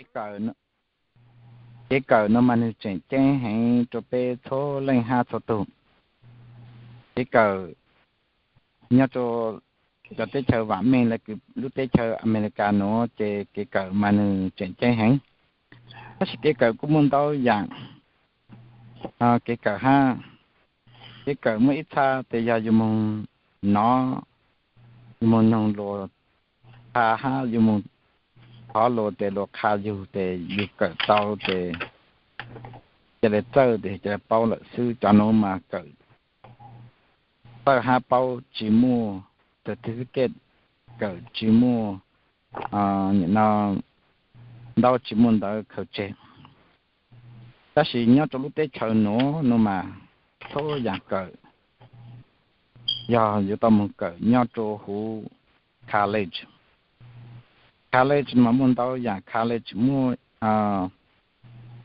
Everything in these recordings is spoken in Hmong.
Kev kawm, kev kawm no mas nws tseem ceeb heev rau peb txhua leej hab txhua tug. Kev kawm nyob rau cov teb chaws vam meej le kws lub teb chaws Amelikas nuav ces kev kawm mas nws tseem ceeb heev. Tab sis kev kawm kuj muaj ntau yaam kev kawm hab. Kev kawm muaj ib txha tes yog yug moog nov, yug moog noog luas qha hab yug moog thov luas tes luas qha yug tes yug kawm tau tes ca le txawj tes ca le paub lawm xwb. Cov nuav mas kawm txawj hab paub tsi muaj certificate, kawm tsi muaj, no, ntaub tsi muaj ntawv khaws tseg. Tab sis nyob rau lub teb chaws nuav no mas txhua yaam kawm yog yuav tau moog kawm nyob rau huv college. College mas muaj ntau yaam college, muaj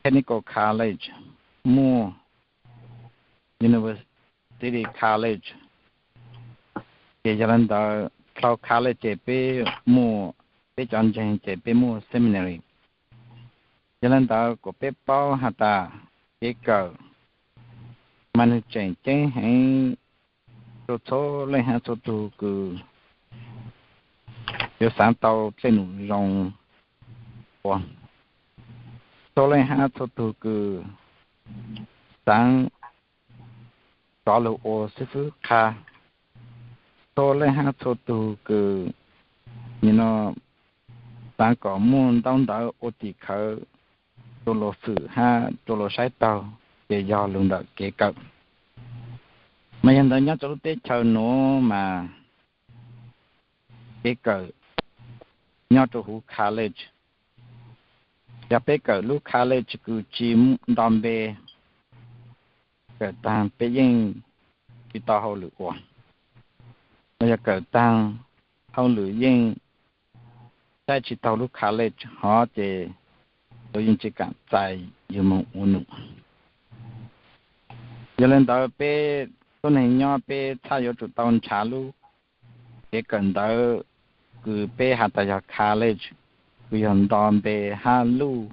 technical college, muaj university college. Ces yog le ntawd dlhau college ces peb muaj, peb cov ntseeg ces peb muaj seminary. Yog le ntawd kuas peb paub has tas kev kawm mas nwg tseem ceeb heev rau txhua leej hab txhua tug kws yuav xaav tau dlej num zoo ua. Txhua leej hab txhua tug kws xaav rov lug ua xib fwb qha, txhua leej hab txhua tug kws nim no xaav kom muaj ntaub ntawv ua tim khawv rua luas fwm hab rua luas saib taug, ces yog lug ntawm kev kawm. Mas yog ntawd nyob rau lub teb chaws nuav mas kev kawm nyob rau huv college. Yog peb kawm lub college kws tsi nto npe, kawm taag peb yeej tsi tau hauj lwm ua. Los yog kawm taag hauj lwm yeej saib tsi taug lub college hov ces luas yeej tsi kaam txais yug moog ua num. Yog le ntawd peb tuab neeg nyob peb txhaj yuav tsum tau nrhav lub kev kawm ntawv kws peb has tas yog college, kws yog nto npe hab luj.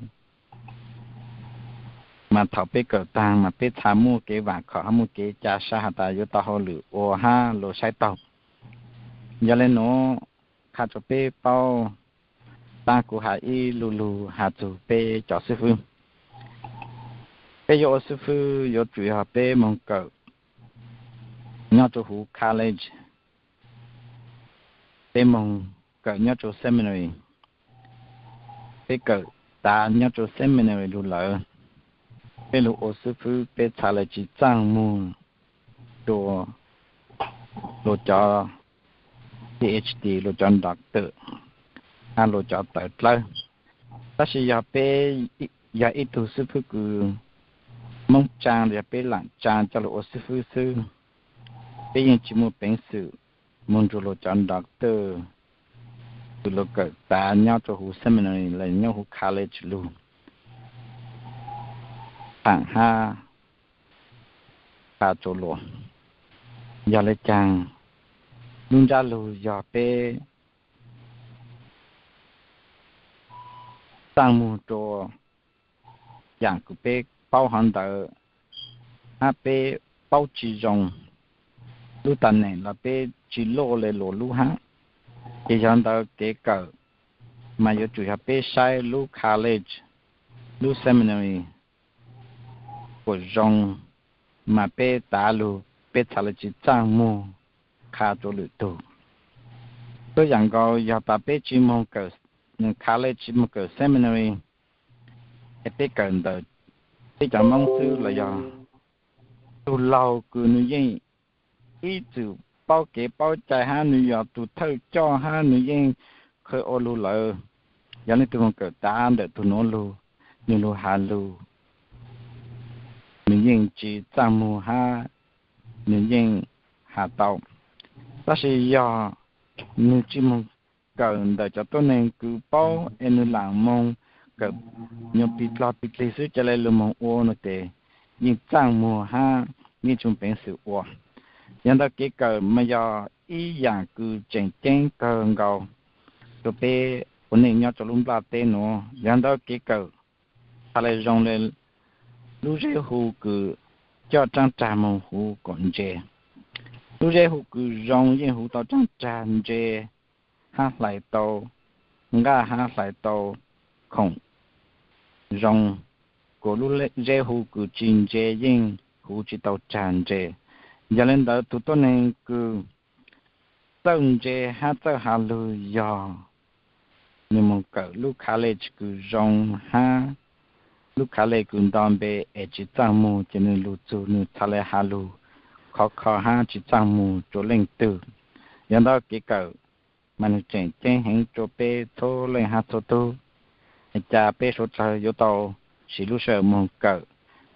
Mas thaum peb kawm taag mas peb txhaj muaj kev vaam khom hab muaj kev ca sab has tas yuav tau hauj lwm ua hab luas saib taug. Yog le nuav qha rua peb paub, taab kuv has ib lu lug has txug peb cov xib fwb. Peb yuav ua xib fwb yuav tsum yog peb moog kawm nyob rua huv college, peb moog kawm nyob rua seminary, peb kawm tav nyob rua seminary lug lawm, peb lug ua xib fwb peb txhaj le tsi txaaj mug rua luas cov PhD, luas cov doctor, hab luas cov tawv dlawb. Tab sis yog peb yog ib tug xib fwb kws Moob tsaa los yog peb laam tsaa coj lug ua xib fwb xwb, peb yeej tsi muaj peev xwm moog nrug luas cov doctor kws luas kawm tav nyob rua huv seminary los nyob huv college lug thaam hab qha rua luas. Yog le caag, lub ntsab lug yog peb txaaj mug rua yaam kws peb paub hov ntawd, hab peb paub tsi zoo, lub tam neem los peb tsi loj le luas lub hab. Ces yog ntawd kev kawm mas yuav tsum yog peb saib lub college, lub seminary puas zoo, mas peb tav lug peb txhaj le tsi txaaj mug qha rua lwm tug. Tuab yaam nkaus yog tas peb tsi moog kawm college, tsi moog kawm seminary, es peb kawm ntawm peb cov Moob xwb los yog tug laug kws nwg yeej ib txwm paub kev paub cai hab nwg yog tug thawj coj hab nwg yeej khaws ua lug lawm. Yog leej twg moog kawm tav ntawm tug nuav lug, nwg lug has lug, nwg yeej tsi txaaj mug hab nwg yeej has tau. Tab sis yog nwg tsi moog kawm ntawm cov tuab neeg kws paub es nwg laam moog kawm nyuas plig dlog plig dlig xwb ca le lug moog ua no ces yeej txaaj mug hab yeej tsi muaj peev xwm ua. Yog ntawd kev kawm mas yog ib yaam kws tseem ceeb kawg nkaus rua peb ua neej nyob rau lub nplaj teb nuav. Yog ntawd kev kawm txhad le zoo le lub zeb hu kws coj raab rag moog huv kom ntse. Lub zeb hu kws zoo yeej huv tau raab rag ntse hab hlais tau nqaj hab hlais tau khoom zoo, kuas lub zeb hu kws tsi ntse yeej huv tsi tau rag ntse. Yog le ntawd tug tuab neeg kws txawj ntse hab txawj has lug yog nwg moog kawm lub college kws zoo hab lub college kws nto npe es tsi txaaj mug ces nwg lug txug nwg txhad le has lug khov kho hab tsi txaaj mug rua leej twg. Yog ntawd kev kawm mas nwg tseem ceeb heev rua peb txhua leej hab txhua tug. Ca peb suav dlawg yuav tau siv lub sij hawm moog kawm,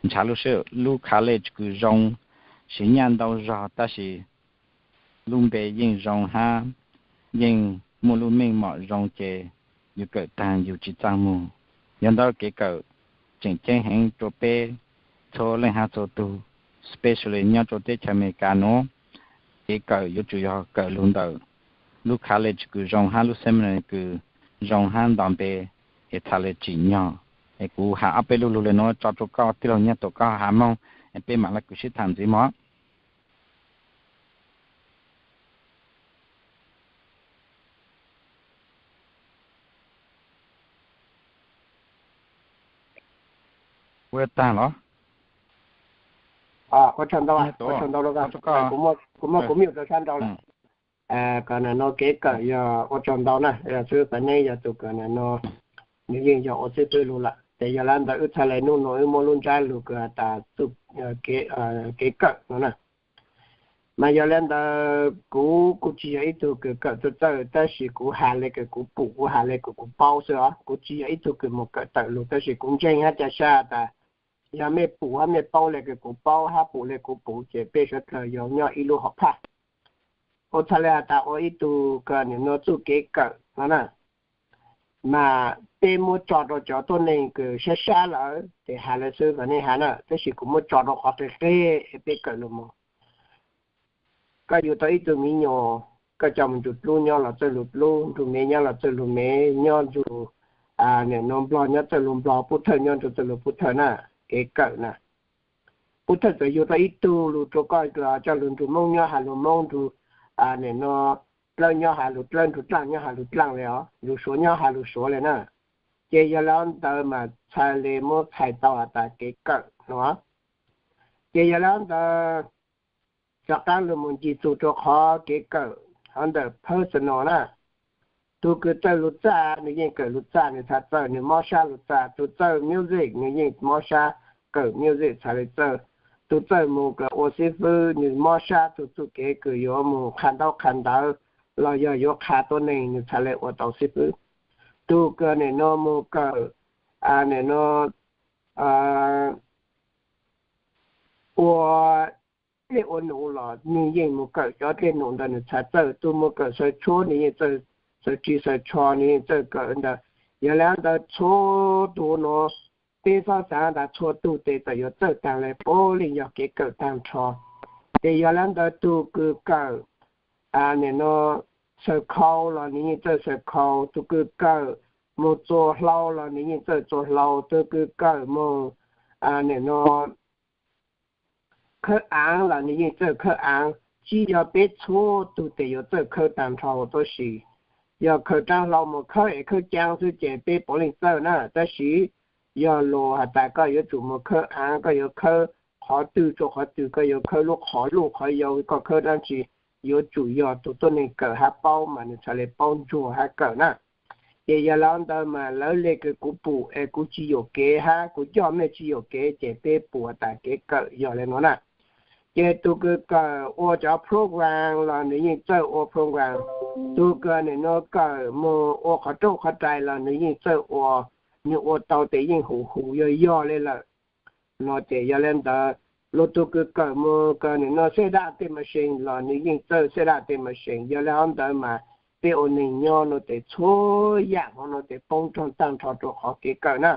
nrhav lub sij hawm lub college kws zoo, siv nyaj ntau zog tab sis lub npe yeej zoo hab yeej muaj lub meej mom zoo ces yug kawm taag yug tsi txaaj mug. Yog ntawd kev kawm tseem ceeb heev rua peb txhua leej hab txhua tug, especially nyob rua teb chaws Amelikas nuav. Kev kawm yuav tsum yog kawm lug ntawm lub college kws zoo hab lub seminary kws zoo hab nto npe es txhad le tsim nyog. Es kuv has ob peb lug lug le nuav tso rua koj tij laug Nyiaj Tuam koj has moog, es peb mam le kws sib tham ntxiv mog. Ua tag los? Ua tsaug ntau, ua tsaug ntau, kuv muaj kuv muaj kuv mute rau sab nraud lawm. Kws nim no kev kawm yog ua tsaug ntau na, xwb xav neb yog tus kws nim no nws yeej yog ua xib fwb lug lawm ces yog le ntawd wb txhad le nub nua wb muab lub ntsab lug kws has tas kev kawm no na. Mas yog le ntawd kuv kuj tsi yog ib tug kws kawm txawj txawj tab sis kuv has le kws kuv pum, kuv has le kws kuv paub xwb os. Kuv tsi yog ib tug kws moog kawm tawm lug tab sis kuv ntseeg hab ca sab tas yog mej pum hab mej paub le kws kuv paub hab pum le kuv pum ces peb suav dlawg yuav nyob ib lub hom phaj. Ua txhad le has tas ua ib tug kws nim no txuj kev kawm no na, mas peb muab tso rau cov tuab neeg kws sab sab lawm ces has le xwb kom nej has na, tab sis kuv muab tso rau qhov qig qig es peb kawm lug moog. Koj yug tau ib tug miv nyuas, koj coj moog nrug dlub nyob los txawj lug dlub, nrug mev nyob los txawj lug mev, nyob nrug nim no nplog nyob txawj lug nplog, pub thawj nyob nrug txawj lug pub thawj na, kev kawm na. Pub thawj txawm yug tau ib tug lug rua koj los coj lug nrug Moob nyob has lug Moob, nrug nim no dlawb nyob has lug dlawb, nrug dlaaj nyob has lug dlaaj le os, nrug Suav nyob has lug Suav le na. Ces yog le ntawd mas txhad le muab txhais tau has tas kev kawm no. Ces yog le ntawd rov qaab lug moog ncig txug rua qhov kev kawm hov ntawm personal na. Tug kws txawj lug txaj nws yeej kawm lug txaj nws txhad txawj, nws mob sab lug txaj. Tug txawj music nws yeej mob sab kawm music txhad le txawj. Tug txawj moog kawm ua xib fwb nws mob sab tug txuj kev kws yuav moog qha ntaub qha ntawv los yog yuav qha tuab neeg nws txhad le ua tau xib fwb. Tug kws nim no moog kawm nim no ua dlej ua num los nwg yeej moog kawm cov dlej num ntawd nws txhad txawj. Tug moog kawm xaws tshuab nws yeej txawj, xaws ris xaws tsho nws yeej txawj kawm ntawd. Yog le ntawd txhua tug nuav peb xob xaav tas txhua tug tes txawm yuav txawj taag le, puab leej yog kev kawm taag nrho. Ces yog le ntawd tug kws kawm nim no xaws khau los nws yeej txawj xaws khau, tug kws kawm moog txua hlau los nws yeej txawj txua hlau, tug kws kawm moog nim no khawb aav los nws yeej txawj khawb aav. Tsi yog peb txhua tug tes yuav txawj khawb taag nrho huv tuab si. Yog khaws raab hlau moog khawb es khawb caab xwb ces peb puav leej txawj na, tab sis yog lug has tas koj yuav tsum moog khawb aav, koj yuav khawb qhov twg rua qhov twg, koj yuav khawb lub qhov luj qhov yau, koj khawb dlaab tsi, yuav tsum yog tug tuab neeg kawm hab paub mas nws txhad le paub ntsuag hab kawm na. Ces yog le ntawd mas lawv le kws kuv pum es kuv tsi yuam kev hab kuv coj mej tsi yuam kev ces peb pum tas kev kawm yog le nuav na. Ces tug kws kawm ua cov program los nws yeej txawj ua program, tug kws nim no kawm moog ua qhov rauj qhov rais los nws yeej txawj ua, nws ua tau tes yeej huv huv yog yog le lawm. No ces yog le ntawd, lug tug kws kawm moog kws nim no set up tej machine los nws yeej txawj set up tej machine. Yog le hov ntawd mas peb ua neeg nyob nuav tes txhua yaam hov nuav tes poob rooj taag nrho rua qhov kev kawm na.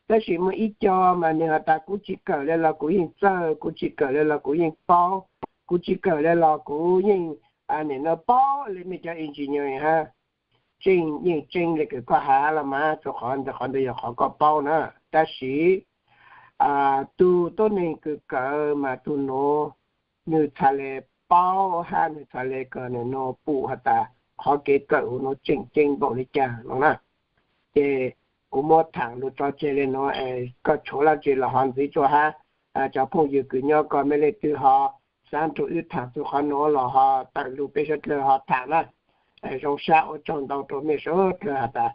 Tab sis muaj ib co mas nws has tas kuv tsi kawm le los kuv yeej txawj, kuv tsi kawm le los kuv yeej paub, kuv tsi kawm le los kuv yeej nim no paub le mej cov engineering hab. tseeb yeej tseeb le kws koj has los mas, rua qhov ntawd, qhov ntawd yog qhov koj paub na. Tab sis tug tuab neeg kws kawm mas tug nuav nwg txhad le paub hab nwg txhad le kws nwg nuav pum has tas qhov kev kawm huv nuav tseem ceeb npaum le caag no na. Ces kuv muab thaam lug tso tseg le nuav, koj tshuav dlaab tsi los ho ntxiv tsua hab. Cov phooj ywg kws nyob koj mej leej twg ho xaav nrug wb thaam txug qhov nuav los ho tawm lug peb suav dlawg ho thaam na. Zoo sab ua tsaug ntau rua mej suav dlawg has tas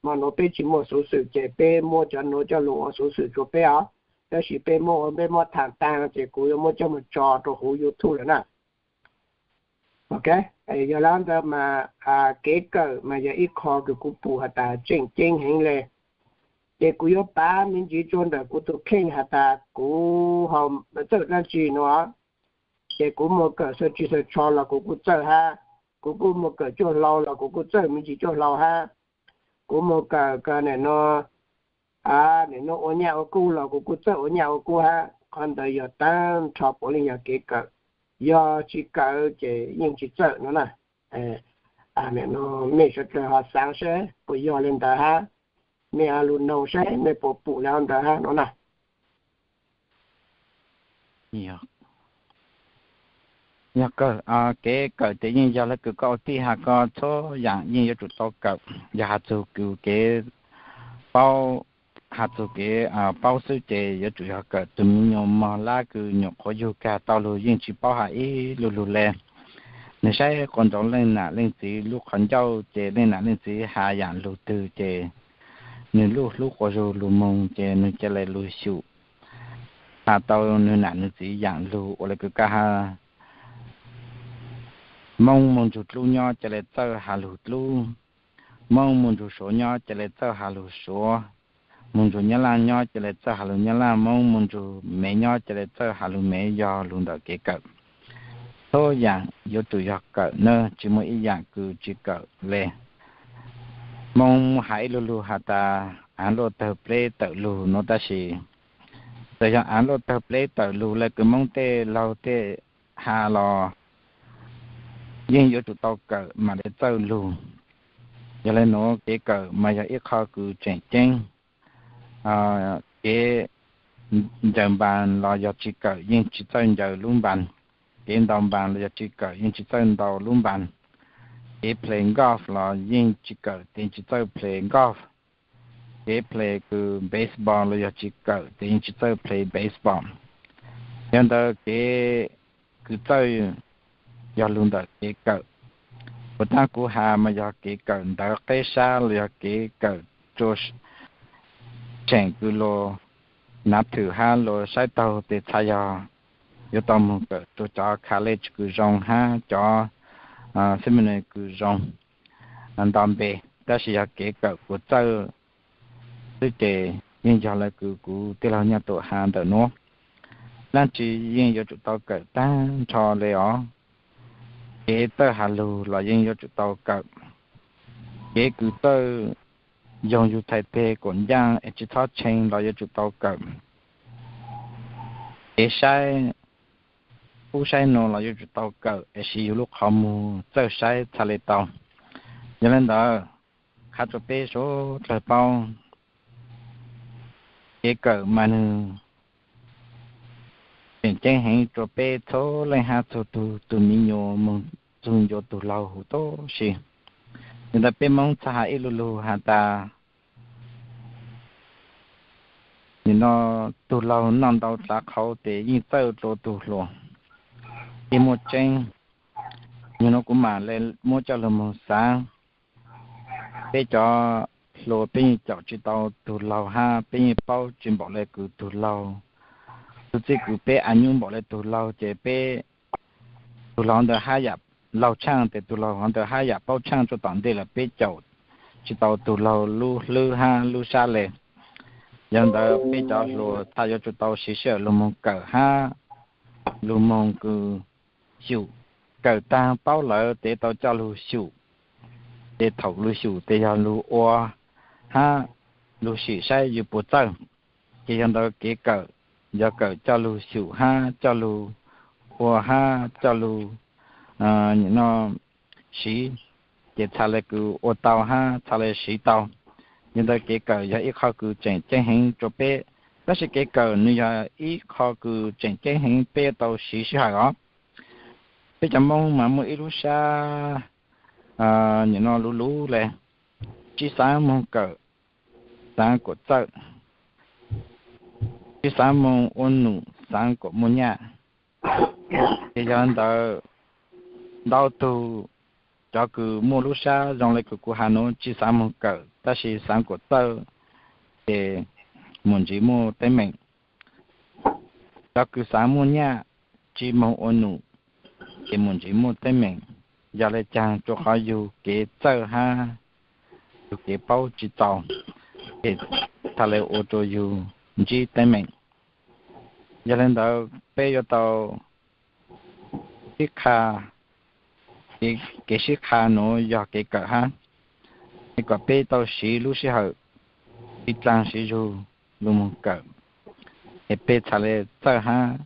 hmo nuav peb tsi muaj xuv xwm ces peb muab cov nuav coj lug ua xuv xwm rua peb os. Tab sis peb muab ua peb muab thaam taag ces kuv yuav muab coj moog tso rua huv YouTube lawm na. Ok, yog le ntawd mas kev kawm mas yog ib qho kws kuv pum has tas tseem ceeb heev le. Ces kuv yuav pav me ntsis tsua ntawm kuv tug kheej has tas kuv ho txawj dlaab tsi nuav. Ces kuv moog kawm xawm tsi xawm tsho los kuv kuj txawj hab, kuv kuj moog kawm cuaj hlau los kuv kuj txawj me ntsis cuaj hlau hab. Kuv moog kawm kws nim nuav, nim nuav ua nyaj ua kub los kuv kuj txawj ua nyaj ua kub hab. Qhov ntawd yog taag nrho puav leej yog kev kawm, yog tsi kawm ces yeej tsi txawj no na. Mej suav dlawg ho xaav saib puas yog le ntawd hab, mej lug noog saib mej puas pum le ntawd hab no na. Yog kawg, kev kawm ces yeej yog le kws koj ua tij has, koj txhua yaam yeej yuav tsum tau kawm. Yog has txug kws kev paub, has txug kev paub xwb ces yuav tsum yog kawm. Tug me nyuam mog lab kws nyuam qhuav yug kag tau lug yeej tsi paub has ib lu lug le. Nwg saib quas nraug leej nam leej txiv lub qhov ncauj ces leej nam leej txiv has yaam lug twg ces nwg lub hlub quas zug lug moog ces nwg ca le lug xyum has tau nwg nam nwg txiv yaam lug. Ua le kws koj has, Moob moog nrug dlub nyob ca le txawj has lug dlub, Moob moog nrug Suav nyob ca le txawj has lug Suav, moog nrug Nyab Laaj nyob ca le txawj has lug Nyab Laaj, Moob moog nrug Mev nyob ca le txawj has lug Mev. Yog lug ntawm kev kawm, txhua yaam yuav tsum yog kawm na, tsi muaj ib yaam kws tsi kawm le. Moob has ib lu lug has tas, Aav luaj tawg pleb tawm lug no, tab sis txawm yog Aav luaj tawg pleb tawm lug le kws Moob tej laug tej has los yeej yuav tsum tau kawm mam le txawj lug. Yog le nuav kev kawm mas yog ib qho kws tseem ceeb. Kev ncaws npas los yog tsi kawm yeej tsi txawj ncaws lub npas. Kev ntaus npas los yog tsi kawm yeej tsi txawj ntaus lub npas. Kev play golf los yeej tsi kawm tes tsi txawj play golf. Kev play kws baseball los yog tsi kawm tes yeej tsi txawj play baseball. Yog ntawd kev kws txawj yog lug ntawm kev kawm. Puas taab kuv has mas yog kev kawm ntawv qeb sab los yog kev kawm rua tsheem kws luas nav thwm hab luas saib taug tes txha yog yuav tau moog kawm rua cov college kws zoo hab cov seminary kws zoo nto npe. Tab sis yog kev kawm kuas txawj xwb ces yeej yog le kws kuv tij laug Nyaj Tuam has ntawm nuav, dlaab tsi yeej yuav tsum tau kawm taag nrho le os. Kev txawj has lug los yeej yuav tsum tau kawm. Kev kws txawj yoog yug txhais teg kuam ncaaj es tsi txhob tshee los yuav tsum tau kawm. Kev saib ub saib nuav los yuav tsum tau kawm es siv yug lub qhov muag txawj saib txha le tau. Yog le ntawd, qha rua peb suav dlawg paub, kev kawm mas nwg tseem ceeb heev rua peb txhua leej hab txhua tug, tug me nyuam moog txug ncua tug laug huv tuab si. Yog ntawd peb Moob txhaj has ib lu lug has tas, nim no tug laug noj ntau dlav qhauv tes yeej txawj dlua tug hluas, yeej muaj tseeb. Yog nuav kuv mam le muab coj lug moog xaav, peb cov hluas peb yeej caum tsi tau tug laug hab peb yeej paub tsi npaum le kws tug laug. Tug txij kws peb a nyub npaum le tug laug ces peb, tug laug ntawd hab yam laug tshaaj tes tug laug ntawd hab yam paub tshaaj rua tom ntej lawm, peb caum tsi tau tug laug lub hlwb hab lub sab le. Yog ntawd peb cov hluas txhaj yuav tsum tau siv sij hawm lug moog kawm hab lug moog kws xyum. Kawm taag paub lawm tes tau coj lug xyum, ces thaum lug xyum tes yog lug ua hab lug sim saib yug puas txawj. Ces yog ntawd kev kawm yog kawm coj lug xyum hab coj lug ua hab coj lug, nim no siv ces txhaj le kws ua tau hab txhaj le siv tau. Yog ntawd kev kawm yog ib qho kws tseem ceeb heev rua peb, tab sis kev kawm nws yog ib qho kws tseem ceeb heev peb yuav tau siv sij hawm os. Peb cov Moob mas muaj ib lub sab, nim no luv luv le, tsi xaav moog kawm, xaav kuas txawj, tsi xaav moog ua num, xaav kuas muaj nyaj. Ces yog ntawd ntau tug cov kws muaj lub sab zoo le kws kuv has nuav tsi xaav moog kawm tab sis xaav kuas txawj, ces mus ntsiv muaj teeb meem. Cov kws xaav muaj nyaj tsi moog ua num, ces mus ntsiv muaj teeb meem. Yog le caag? Rua qhov yug kev txawj hab yug kev paub tsi txaus, ces txhaj le ua rua yug ntsib teeb meem. Yog le ntawd peb yuav tau sib qha, kev sib qha nuav yog kev kawm hab, es kom peb tau siv lub sij hawm siv dlaag siv zug lug moog kawm, es peb txhaj le txawj hab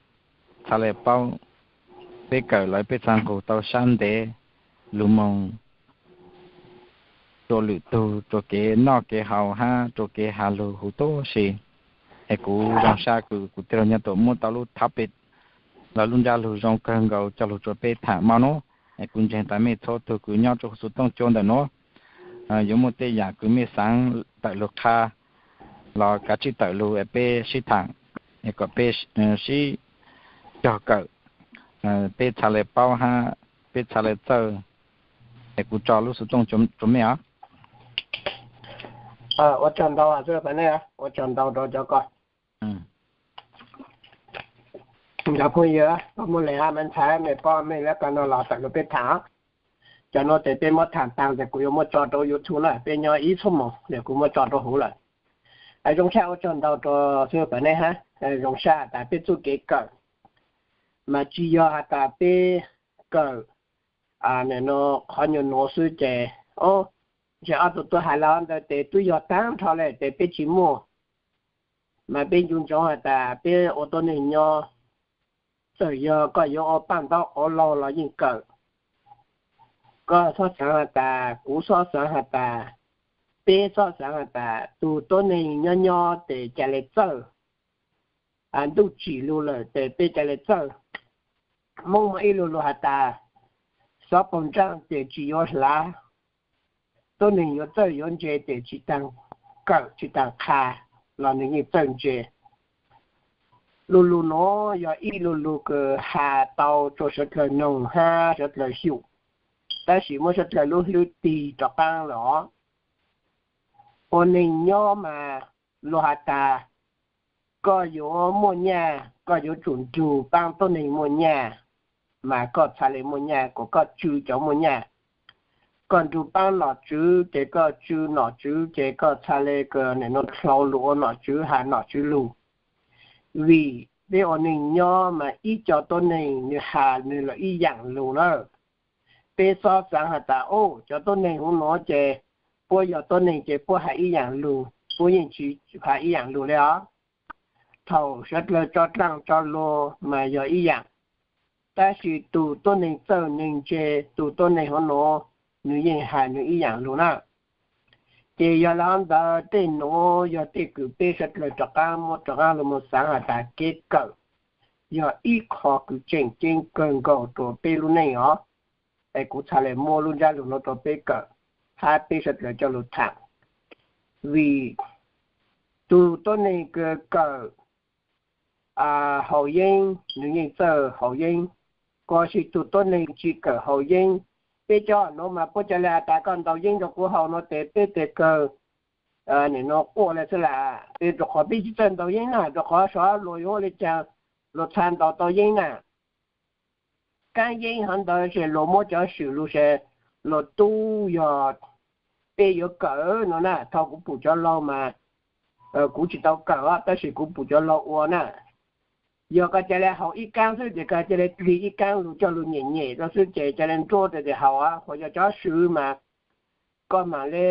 txhaj le paub. Peb kawm lawm peb txhaj nqug tau sab ntev lug moog rua lwm tug, rua kev noj kev haus hab rua kev has lug huv tuab si. Es kuv zoo sab kws kuv tij laug Nyob Tuam muab tau lub topic los lub ntsab lug zoo kawg nkaus coj lug rua peb tham mo nuav. Es kuv ntseeg tas mej txhua tug kws nyob rua huv xov tooj cua ntawm nuav, yuav muaj tej yaam kws mej xaav tawm lug qha los kav tsij tawm lug es peb sib tham, es kom peb sib cog kawm, peb txhaj le paub hab peb txhaj le txawj. Es kuv tso lub xov tooj rua mej os. Ua tsaug ntau, ua tsaug ntau rau cov ko. Cov phooj ywg, koj muaj leej hab mej ntxhais mej pab mej lab koj no los tawm lug peb tham. Cov nuav tes peb muab tham taag tes kuv yuav muab tso rau YouTube na, peb nyob ib xuab moos tes kuv muab tso rau huv lawm. Zoo sab ua tsaug ntau rau xwb pab neb hab, zoo sab tas peb txuj kev kawm mas tsis yog has tas peb kawm qhov nyuas nuav xwb ces, o, ntshe ob tug tuaj has los ntawd tes twb yog taag nrho le tes peb tsis muaj. Mas peb ncu ntsoov has tas peb ua tuab neeg nyob, txawm yog koj yuav ua paaj ntaub quav laug los yeej kawm. Koj txhob xaav has tas, kuv txhob xaav has tas, peb txhob xaav has tas tug tuab neeg nyob nyob tes ca le txawj. Ntuj tsim lug lawm tes peb ca le txawj. Moob muaj ib lu lug has tas, xov paug nraag tes tsis yuav hlav, tuab neeg yuav txawj yuav ntse tes tsis taag kawm tsis taag qha los nws yeej txawj ntse. Lu lug nuav yog ib lu lug kws has tau rua sawv dlawg noog hab sawv dlawg xyum, tab sis muab sawv dlawg lub hlwb tig rov qaab lawm os. Ua neeg nyob mas luag has tas, koj yuav muaj nyaj koj yuav tsum nrug paab tuab neeg muaj nyaj, mas koj txhaj le muaj nyaj kom koj tsw cov muaj nyaj. Koj nrug paab nom tswv ces koj tsw nom tswv ces koj txhaj le kws nim no dlhau lug ua nom tswv has nom tswv lug. Vim peb ua neeg nyob mas ib co tuab neeg nws has nws los ib yaam lug na. Peb txhob xaav has tas, o, cov tuab neeg huv nuav ces puab yog tuab neeg ces puab has ib yaam lug, puab yeej tsis has ib yaam lug le os. Thaum sawv dlawg tso dlaaj tso lug mas yog ib yaam, tab sis tug tuab neeg txawj neeg ntse, tug tuab neeg huv nuav, nws yeej has nws ib yaam lug na. Ces yog le hov ntawd tej nuav yog tej kws peb sawv dlawg rov qaab muab rov qaab lug moog xaav has tas kev kawm yog ib qho kws tseem ceeb kawg nkaus rua peb lub neej os. Es kuv txhaj le muab lub ntsab lug nuav rua peb kawm hab peb sawv dlawg coj lug tham. Vim tug tuab neeg kws kawm haus yeeb nws yeej txawj haus yeeb, kos sis tug tuab neeg tsis kawm haus yeeb. Peb cov nuav mas puab ca le has tas koj ntaus yeeb rua kuv haus no tes peb tes kawg nim no quaj le xwb lawm, rua qhov peb tsis txawj ntaus yeeb na, rua qhov sov luag yuav ua le caag luag txha ntaus tau yeeb na. Kaab yeeb hov ntawd ces luag muab cov swm lug ces luag tub yog peb yuav kawm no na. Thaum kuv pum cov laug mas, kuv tsis tau kawm tab sis kuv pum cov laug ua na. Yog koj ca le haus ib kaab xwb ces koj ca le dlig ib kaab lug coj lug nyem nyem rau xwb ces ca le nruab tes tes haus. Hos yog cov swm mas koj mam le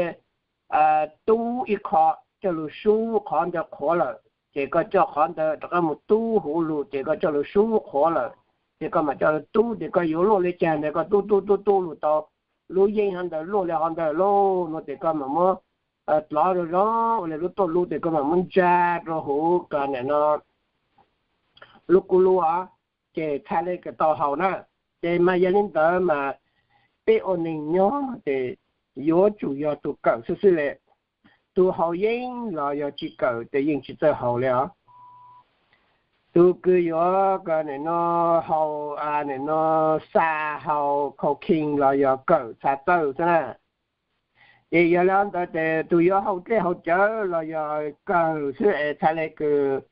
tub ib qho coj lug sub qhov ntawd qhuav lawm, ces koj coj qhov ntawd rov qaab mus tub huv lug ces koj coj lug sub qhuav lawm, ces koj mam coj lug tub ces koj yuav luaj le caag ntawd koj tub tub tub tub lug tau lub yeej hov ntawd luaj li hov ntawd lauj no ces koj mam muab dlov zoo zoo ua li lub tuaj lub ces koj mam muab ntsa rau huv ko nim no lub kub lub os, ces txhaj le kws tau haus na. Ces mas yog li ntawd mas peb ua neeg nyob ces yuav tsum yog tus kawm xwb xwb le. Tus haus yeeb los yog tsis kawm ces yeej tsis txawj haus li os. Tus kws yuav ko nim no haus nim no xa haus cocaine los yog kawm txhaj txawj xwb na. Ces yog li ntawd ces tus yuav haus dlej haus cawv los yog kawm xwb es txhaj le kws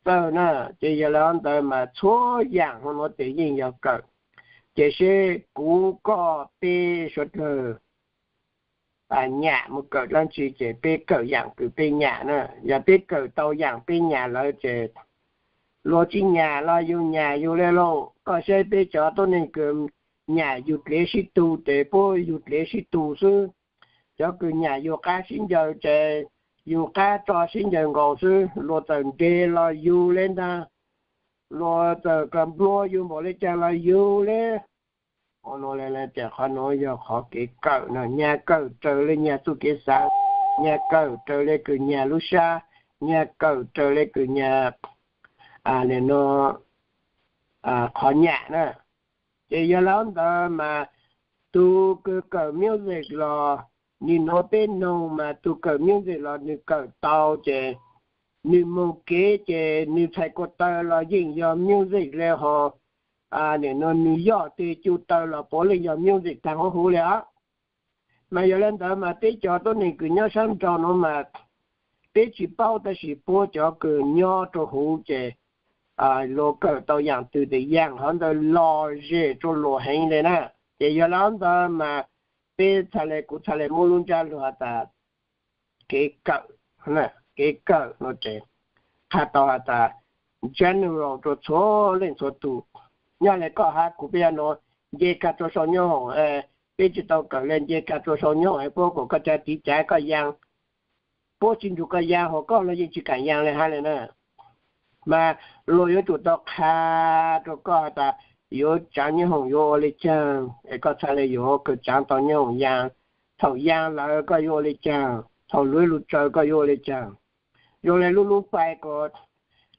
txawj na. Ces yog li ntawd mas txhua yaam hov nuav ces yeej yog kawm. Ces seb kuv koj peb suav dlawg nyam mus kawm dlaab tsi ces peb kawm yaam kws peb nyam na. Yog peb kawm tau yaam peb nyam lawm ces luag tsis nyam los yug nyam yug le lauj. Koj saib peb cov tuab neeg kws nyam yug dlev sib tug ces puab yug dlev sib tug xwb. Cov kws nyam yug qab sib ncaws ces yug qab tso sib ncaws nkaus xwb. Luag txawm nres los yug le ntag, luag txawm kawm nplua yug npaum le caag los yug le. Ces qhov nuav yog qhov kev kawm no, nyag kawm raws le nyag txuj kev xaav, nyag kawm raws le kws nyag lub sab, nyag kawm raws le kws nyag nim no qhov nyam na. Ces yog li ntawd mas tus kws kawm music los nwg nuav peb noog mas tus kawm music los nwg kawm tau ces nwg moog kev ces nwg txhais ko taw los yeej yog music le hos nim no nwg yoj teg cu taw los puav leej yog music taag huv huv le os. Mas yog li ntawd mas peb cov tuab neeg kws nyob sab nraud nuav mas peb tsis paub tab sis puab cov kws nyob rau huv ces luag kawm tau yaam twg tes yaam hov ntawd lom zem rua luag heev le na. Ces yog li ntawd mas peb txhaj le, kuv txhaj le muab lub ntsab lug has tas kev kawm, kev kawm no ces qha tau has tas general rua txhua leej txhua tug. Nyob le koj hab kuv peb nuav nce kag rua sau nyob hoom, peb tsis tau kawm le nce kag rua sau nyob hoom puab kom koj ca tiv cav koj yaa, puab tsis nrug koj yaa hos koj los yeej tsis kaam yaa le hab le na. Mas luag yuav tsum tau qha rua koj has tas yuav tsaav nyob hoom yuav ua le caag es koj txhaj le yuav kws tsaav tau nyob hoom yaa. Thaum yaa lawm koj yuav ua le caag, thaum lub lug tsaws koj yuav ua le caag. Zoo le lub lub fais ko,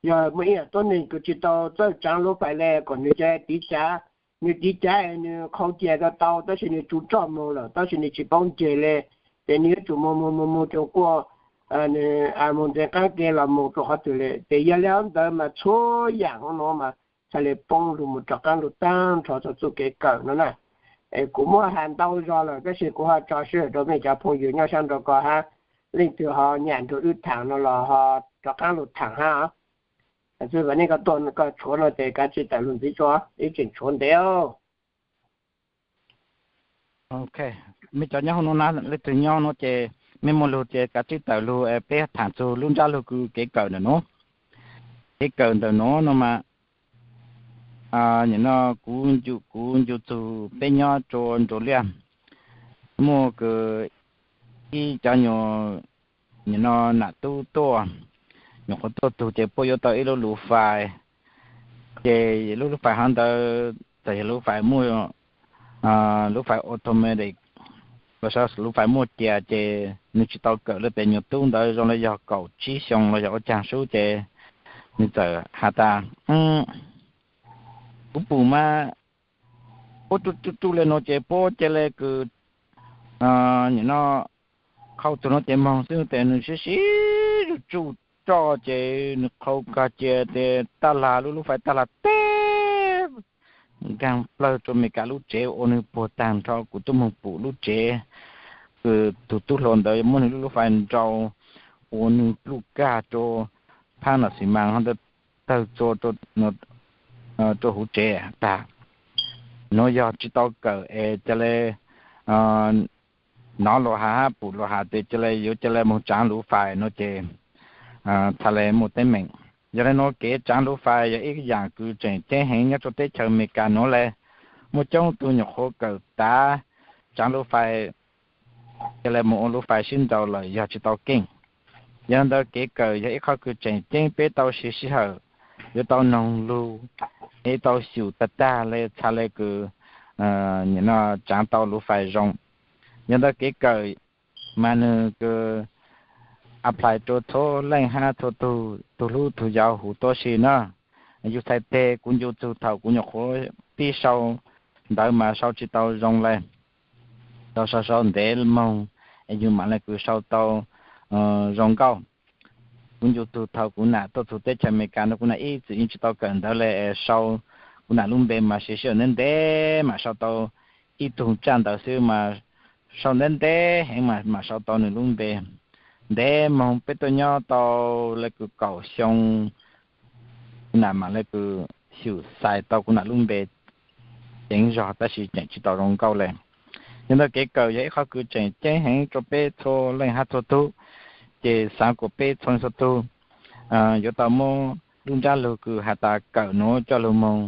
yog muaj ib yaam tuab neeg kws tsis tau txawj tsaav lub fais le kom nwg ca tiv cav, nwg tiv cav es nwg qhau cia tau tau tab sis nwg tsuv txoj moog lawm tab sis nwg tsis paub nce le, ces nwg yuav tsum moog moog moog moog rua kuaj, nwg moog ntxeev qaab ke los moog rua qhov twg le. Ces yog le hab ntawd mas txhua yaam hov nuav mas txhaj le poob lug moog rov qaab lug taag nrho txug txuj kev kawm no na. Es kuv muab has ntau zog lawm tab sis kuv ho tso sij hawm rua mej cov phooj ywg nyob sab nraud ko hab, leej twg ho nyam nrug wb thaam no los ho rov qaab lug thaam hab. Xwb vam nej koj tuaj koj tshuav no ces kav tsij tawm lug ntxiv tso, ib tseem tshuav ntev. Ok, mej cov nyob hov nuav na, leej twg nyob nuav ces mej muaj lug ces kav tsij tawm lug peb thaam txug lub ntsab lug kws kev kawm ntawm nuav. Kev kawm ntawm nuav no mas, nim no kuv ncu, kuv ncu txug peb nyob rua Nraug Liaj, muaj kws ib cov nyuag, nim no nam tub tuaj, nyuam qhuav tuaj tug ces puab yuav tau ib lub lub fais, ces lub lub fais hov ntawd txawm yog lub fais muaj, lub fais automatic, lub fais muaj cia ces nwg tsis tau kawm le pem nyuag tub ntawd zoo le yog kaum tsib xyoo los yog ua caag sub ces nwg txawm has tas, kuv pum mas puab ruj ruj ruj le nuav ces puab ca le kws, nim no qhau tug nuav ces moog xwb tes nwg sib sib ruj tsuj roj ces nwg qhau kag cia tes taj lag lub lub fais taj lag teb nkaag plawg rua Amelikas lub tsev ua nwg puag taag nrho. Kuv tub moog pum lub tsev kws tug tub hluas ntawd muab nwg lub lub fais nrau ua nwg pluj kag rua phab nam xi mas hov ntawd tawg tsua rua huv tsev tag. Nuav yog tsis tau kawm es ca le nov luas has hab pum luas has tes ca le yuav ca le moog tsaav lub fais nuav ces txhaj le muaj teeb meem. Yog le nuav kev tsaav lub fais yog ib yaam kws tseem ceeb heev nyob rua teb chaws Amelikas nuav le. Muaj coob tug nyuam qhuav kawm tav tsaav lub fais ca le moog ua lub fais sib nrau lawm yog tsis tau keej. Yog ntawd kev kawm yog ib qhov kws tseem ceeb peb tau siv sij hawm, yuav tau noog lug, es tau xyum tag tag le txhaj le kws nim no tsaav tau lub fais zoo. Yog ntawm kev kawm mas nws kws apply rua txhua leej hab txhua tug, tug hlub tug yau huv tuab si na. Yug txhais teg kuv ncu txug thaum kuv nyuam qhuav pib sau ntawv mas sau tsi tau zoo le, tau sau sau ntev moog es yug mam le kws sau tau zoo nkauj. Kuv ncu txug thaum kuv nam tuaj txug teb chaws Amelikas nuav, kuv nam ib txwm yeej tsi tau kawm ntawv le, sau kuv nam lub npe mas siv sij hawm ntev ntev mam sau tau ib tug tsaj ntawv xwb mas sau ntev ntev heev mas mam sau tau nws lub npe. Ntev moog peb tuaj nyob tau le kws kaum xyoo, kuv nam mam le kws xyum xais tau kuv nam lub npe ceev zog tab sis tseem tsi tau zoo nkauj le. Yog ntawm kev kawm yog ib qhov kws tseem ceeb heev rua peb txhua leej hab txhua tug, ces xaav kuas peb txhua leej txhua tug yuav tau muab lub ntsab lug kws has tas kawm nuav coj lug moog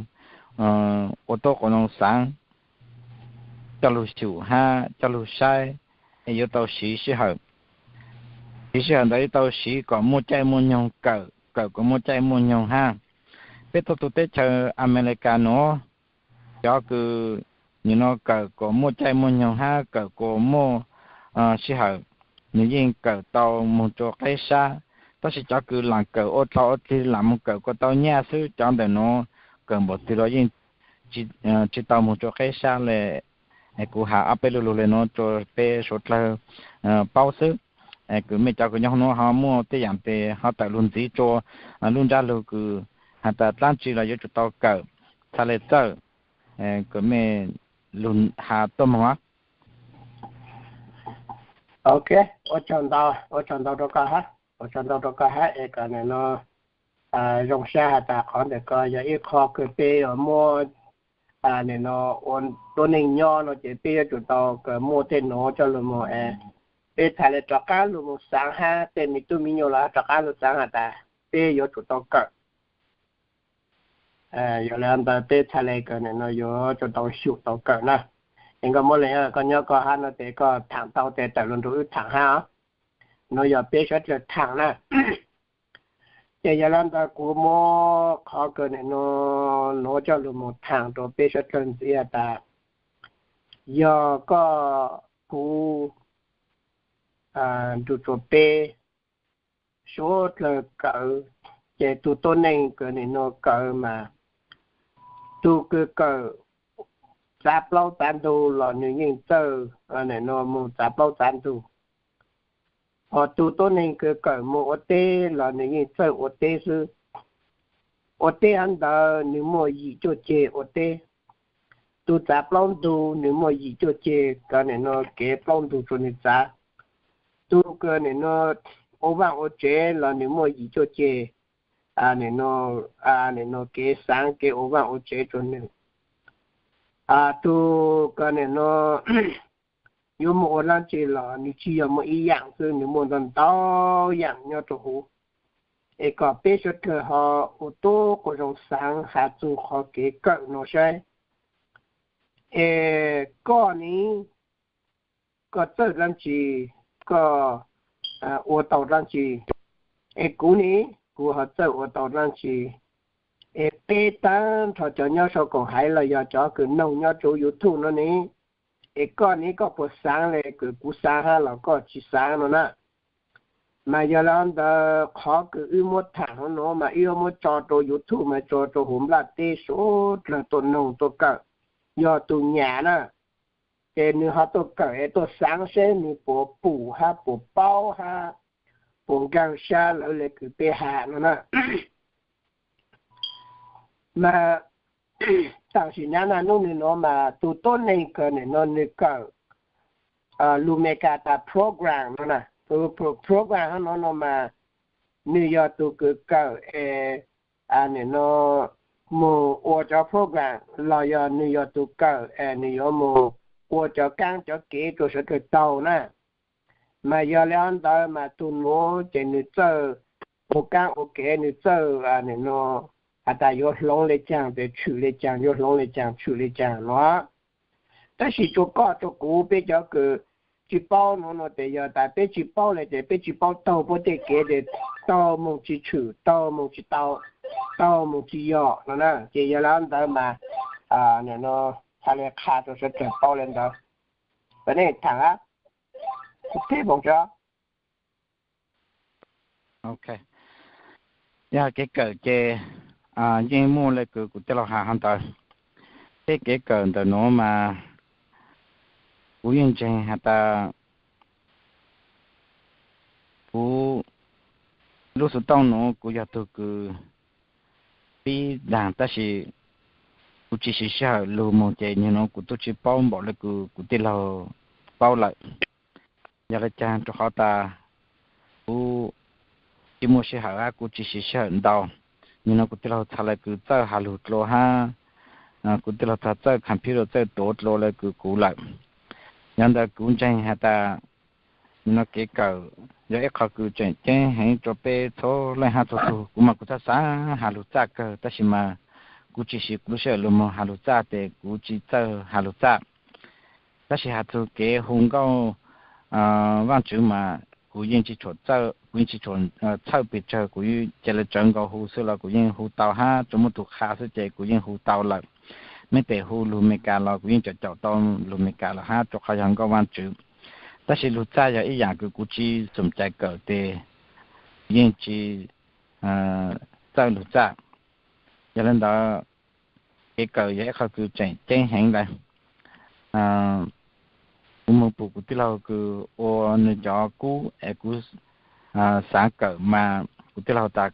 ua tuab quas noog xaav, coj lug xyum hab coj lug saib, es yuav tau siv sij hawm. Siv sij hawm ntawd yuav tau siv kom muaj caij muaj nyoog kawm, kawm kom muaj caij muaj nyoog hab. Peb tuaj tug teb chaws Amelikas nuav, cov kws nim no kawm kom muaj caij muaj nyoog hab kawm kom muaj sij hawm, nws yeej kawm tau moog rua qeb sab. Tab sis cov kws lam kawm ua dlau ua dlig lam moog kawm kuas tau nyaj xwb, cov ntawm nuav kawm npaum twg los yeej tsi tau moog rua qeb sab le. Kuv has ob peb lu lug le nuav rua peb suav dlawg paub xwb. Kws mej cov kws nyob nuav ho muaj tej yaam tes ho tawm lug ntxiv rua lub ntsab lug kws has tas dlaab tsi los yuav tsum tau kawm txhaj le txawj, kws mej lug has tuaj moog. Ok, ua tsaug ntau, ua tsaug ntau rua koj hab, ua tsaug ntau rua koj hab es kom nim no zoo sab has tas qhov ntawm ko yog ib qho kws peb yuav muab nim no ua tuab neeg nyob no ces peb yuav tsum tau kawm muaj tej nuav coj lug moog es peb txhaj le rov qaab lug moog xaav hab tej me tub me nyuam los rov qaab lug xaav has tas peb yuav tsum tau kawm. Yog le ntawd peb txhaj le kawm nim no yuav tsum tau xyum tau kawm na. Es koj muab le koj nyob koj hab no tes koj thaam tau tes tawm lug nrug wb thaam hab os. Nuav yog peb suav dlawg thaam na. Ces yog le ntawd kuv muab qhov kawm nim no nuav coj lug moog thaam rua peb suav dlawg ntxiv has tas, yog koj kuv nrug rua peb suav dlawg kawm, ces tug tuab neeg kws nim no kawm mas tug kws kawm txav plaub txav ntug los nws yeej txawj nim no moog txav plaub txav ntug. Hos tug tuab neeg kws kawm moog ua teb los nws yeej txawj ua teb xwb. Ua teb hab ntawd nws muaj yim cuaj ceg ua teb. Tug txav plaub ntug nws muaj yim cuaj ceg kws nim no kev plaub ntug rua nws txav. Tug kws nim no ua vaaj ua tsev los nws muaj yim cuaj ceg nim no kev xaav kev ua vaaj ua tsev rua nws. Tug kws nim no yuav muaj ua dlaab tsi los nws tsi yog muaj ib yaam xwb, nws muaj ntau ntau yaam nyob rua huv. Es kom peb suav dlawg ho ua tuab quas zoo xaav has txug qhov kev kawm no saib. Es koj ne, koj txawj dlaab tsi, koj ua tau dlaab tsi? Es kuv ne, kuv ho txawj ua tau dlaab tsi? Es peb taag nrho cov nyob sau koom haiv los yog cov kws noog nyob rua YouTube no ne, es koj ne koj puas xaav le kws kuv xaav hab los koj tsi xaav no na? Mas yog le ntawd qhov kws wb muab thaam huv nuav mas wb yuav muab tso rua YouTube mas tso rua huv nplaj teb suav dlawg tuaj noog tuaj kawm. Yog tug nyam na, ces nws ho tuaj kawm es tuaj xaav seb nws puas pum hab puas paub hab puas nkaag sab lawv le kws peb has no na. Mas tam sim nab na nub nws nuav mas tug tuab neeg kws nim no nws kawm lug Meskas tas program no na, program hab no no mas nws yog tug kws kawm es nim no moog ua cov program los yog nws yog tug kawm es nws yuav moog ua cov kaab cov kev rua suav dlawg taug na. Mas yog le ntawd mas tug nuav ces nws txawj ua kaab ua kev, nws txawj nim no has tas yuav hloov le caag tes tshwm le caag, yuav hloov le caag tshwm le caag no. Tab sis rua koj rua kuv peb cov kws tsi paub nuav no tes yog tas peb tsi paub le tes peb tsi paub taug puab tej kev tes taug moog tsi tshwm, taug moog tsi tau, taug moog tsi yog no na. Ces yog le ntawd mas nim no txhaj le qha rua suav dlawg paub le ntawd. Pas nej thaam Ok, yog kev kawm ces yeej muaj le kws kuv tij laug has hov ntawd. Peb kev kawm ntawm nuav mas kuv yeej ntseeg has tas kuv lub xov tooj nuav kuv yog tug kws pib daag tab sis kuv tsis siv sij hawm lug moog ces nwg nuav kuv tub tsis paub npaum le kws kuv tij laug paub lawm. Yog le caag rua qhov tas kuv tsis muaj sij hawm hab kuv tsis siv sij hawm ntau. Nwg nuav kuv tij laug txhad le kws txawj has lug dlua hab kuv tij laug txhad txawj computer txawj tuav dlua le kws kuv lawm. Yog ntawd kuv ntseeg has tas nwg nuav kev kawm yog ib qho kws tseem ceeb heev rua peb txhua leej hab txhua tug. Kuv mas kuv txhaj xaav has lug txaj kawg tab sis mas kuv tsis siv kuv lub sij hawm lug moog has lug txaj tes kuv tsis txawj has lug txaj. Tab sis has txug kev hu nkauj Vaajtswv mas kuv yeej tsis tshua txhawj, kuv yeej tsis tshua txhawj pes tsawg, kuv ca le tsawv nkaus hu xwb los kuv yeej hu tau hab tsuas muaj tug qha xwb ces kuv yeej hu tau lawm. Meb tes hu lug Amelikas los kuv yeej caum caum tau lug Amelikas lawm hab rua qhov yog nkauj Vaajtswv. Tab sis lug txaj yog ib yaam kws kuv tsis xoom cai kawm tes kuv yeej tsis txawj lug txaj. Yog le ntawd kev kawm yog ib qho kws tseem ceeb heev lawm. Kuv moog pum kuv tij laug kws ua nwg cov kub es kuv xaav kawm mas kuv tij laug tas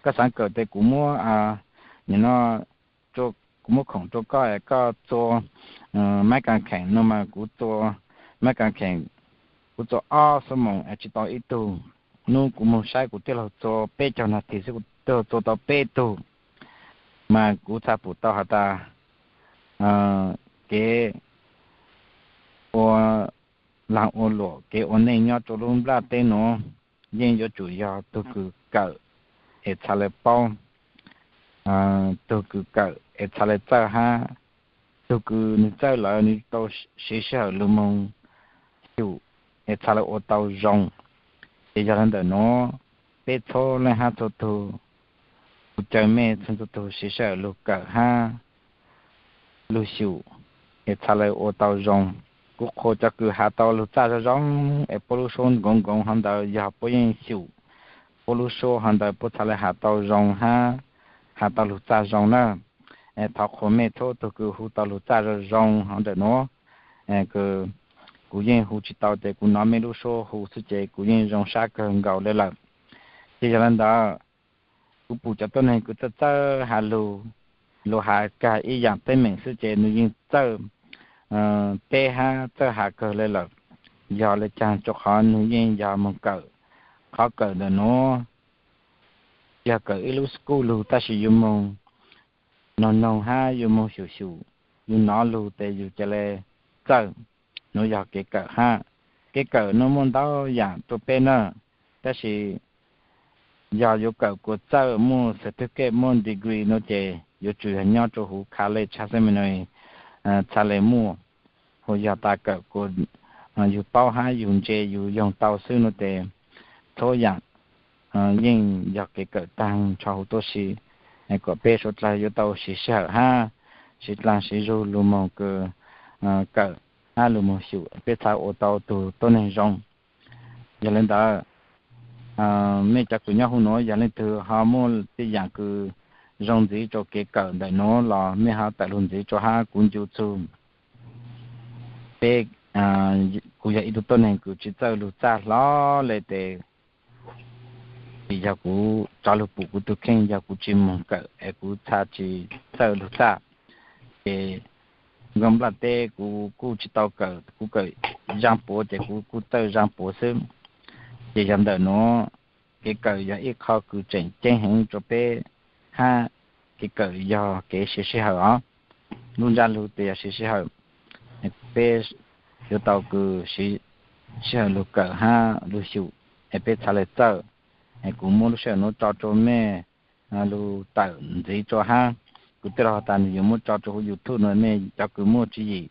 koj xaav kawm tes kuv muab, nim no kuv muab khoom rua koj es koj txua maiv kas kheem no mas kuv txua maiv kas kheem, kuv txua ob xuab moos es tsis tau ib tug. Nub kuv moog saib kuv tij laug txua peb caug nas this xwb kuv tij laug txua tau peb tug. Mas kuv txhaj pum tau has tas kev ua laag ua luam kev ua neej nyob rua lub nplaj teb nuav yeej yuav tsum yog tug kws kawm es txhad le paub, tug kws kawm es txhad le txawj hab tug kws nwg txawj lawm nwg tau siv sij hawm lug moog xyum es txhad le ua tau zoo. Ces yog le ntawm nuav peb txhua leej hab txhua tug, kuv caw mej txhua tug siv sij hawm lug kawm hab lug xyum es txhad le ua tau zoo. Kuv qhuas cov kws has tau lug txaj zoo zoo es puab lub suab nkoov nkoov hov ntawd yog puab yeej xyum puab lub suab hov ntawd puab txhad le has tau zoo hab has tau lug txaj zoo na. Es thov qhuas mej txhua tug kws hu tau lug txaj zoo zoo hov ntawm nuav. Kuv yeej hu tsis tau ces kuv nov mej lub suab hu xwb ces kuv yeej zoo sab kawg nkaus le lawm. Ces yog le ntawd kuv pum cov tuab neeg kws txawj txawj has lug, lug has kag ib yaam teeb meem xwb ces nwg yeej txawj teb hab txawj has kawg le lawm. Yog le caag rua qhov nwg yeej yog moog kawm. Qhov kawm ntawm nuav yog kawm ib lub school lug tab sis yug moog noog noog hab yug moog xyum xyum, yug nov lug tes yug ca le txawj. Nuav yog kev kawm hab. Kev kawm nuav muaj ntau yaam rua peb na, tab sis yog yuav kawm kuas txawj muaj certificate muaj degree nuav ces yuav tsum yog nyob rua huv college hab seminary txhad le muaj. Hu yog tas kawm kuas yug paub hab yug ntse yug yoog tau xwb nuav tes txhua yaam yeej yog kev kawm taag nrho huv tuab si. Kuas peb suav dlawg yuav tau siv sij hawm hab siv dlaag siv zug lug moog kawm hab lug moog xyum peb txhad ua tau tug tuab neeg zoo. Yog le ntawd mej cov kws nyob huv nuav yog leej twg ho muaj tej yaam kws zoo ntxiv rua kev kawm ntawm nuav los mej ho tawm lug ntxiv rua hab kuv ncu txug. Peb, kuv yog ib tug tuab neeg kws tsis txawj lug txaj hlo le tes vim yog kuv rov lug pum kuv tug kheej yog kuv tsis moog kawm es kuv txhaj tsis txawj lug txaj. Ces nkaag nplaj teb kuv kuj tsis tau kawm, kuv kawm zaaj puav ces kuv kuj txawj zaaj puav xwb. Ces yog ntawm nuav kev kawm yog ib qho kws tseem ceeb heev rua peb hab kev kawm yog kev siv sij hawm os. Lub ntsaj lug tes yog siv sij hawm, peb yuav tau kws siv sij hawm lug kawm hab lug xyum es peb txhad le txawj. Es kuv muab lub sij hawm nuav tso rua mej lug tawm ntxiv rua hab kuv tij laug tas nwg yuav muab tso rua huv YouTube nuav mej cov kws muaj tswv yim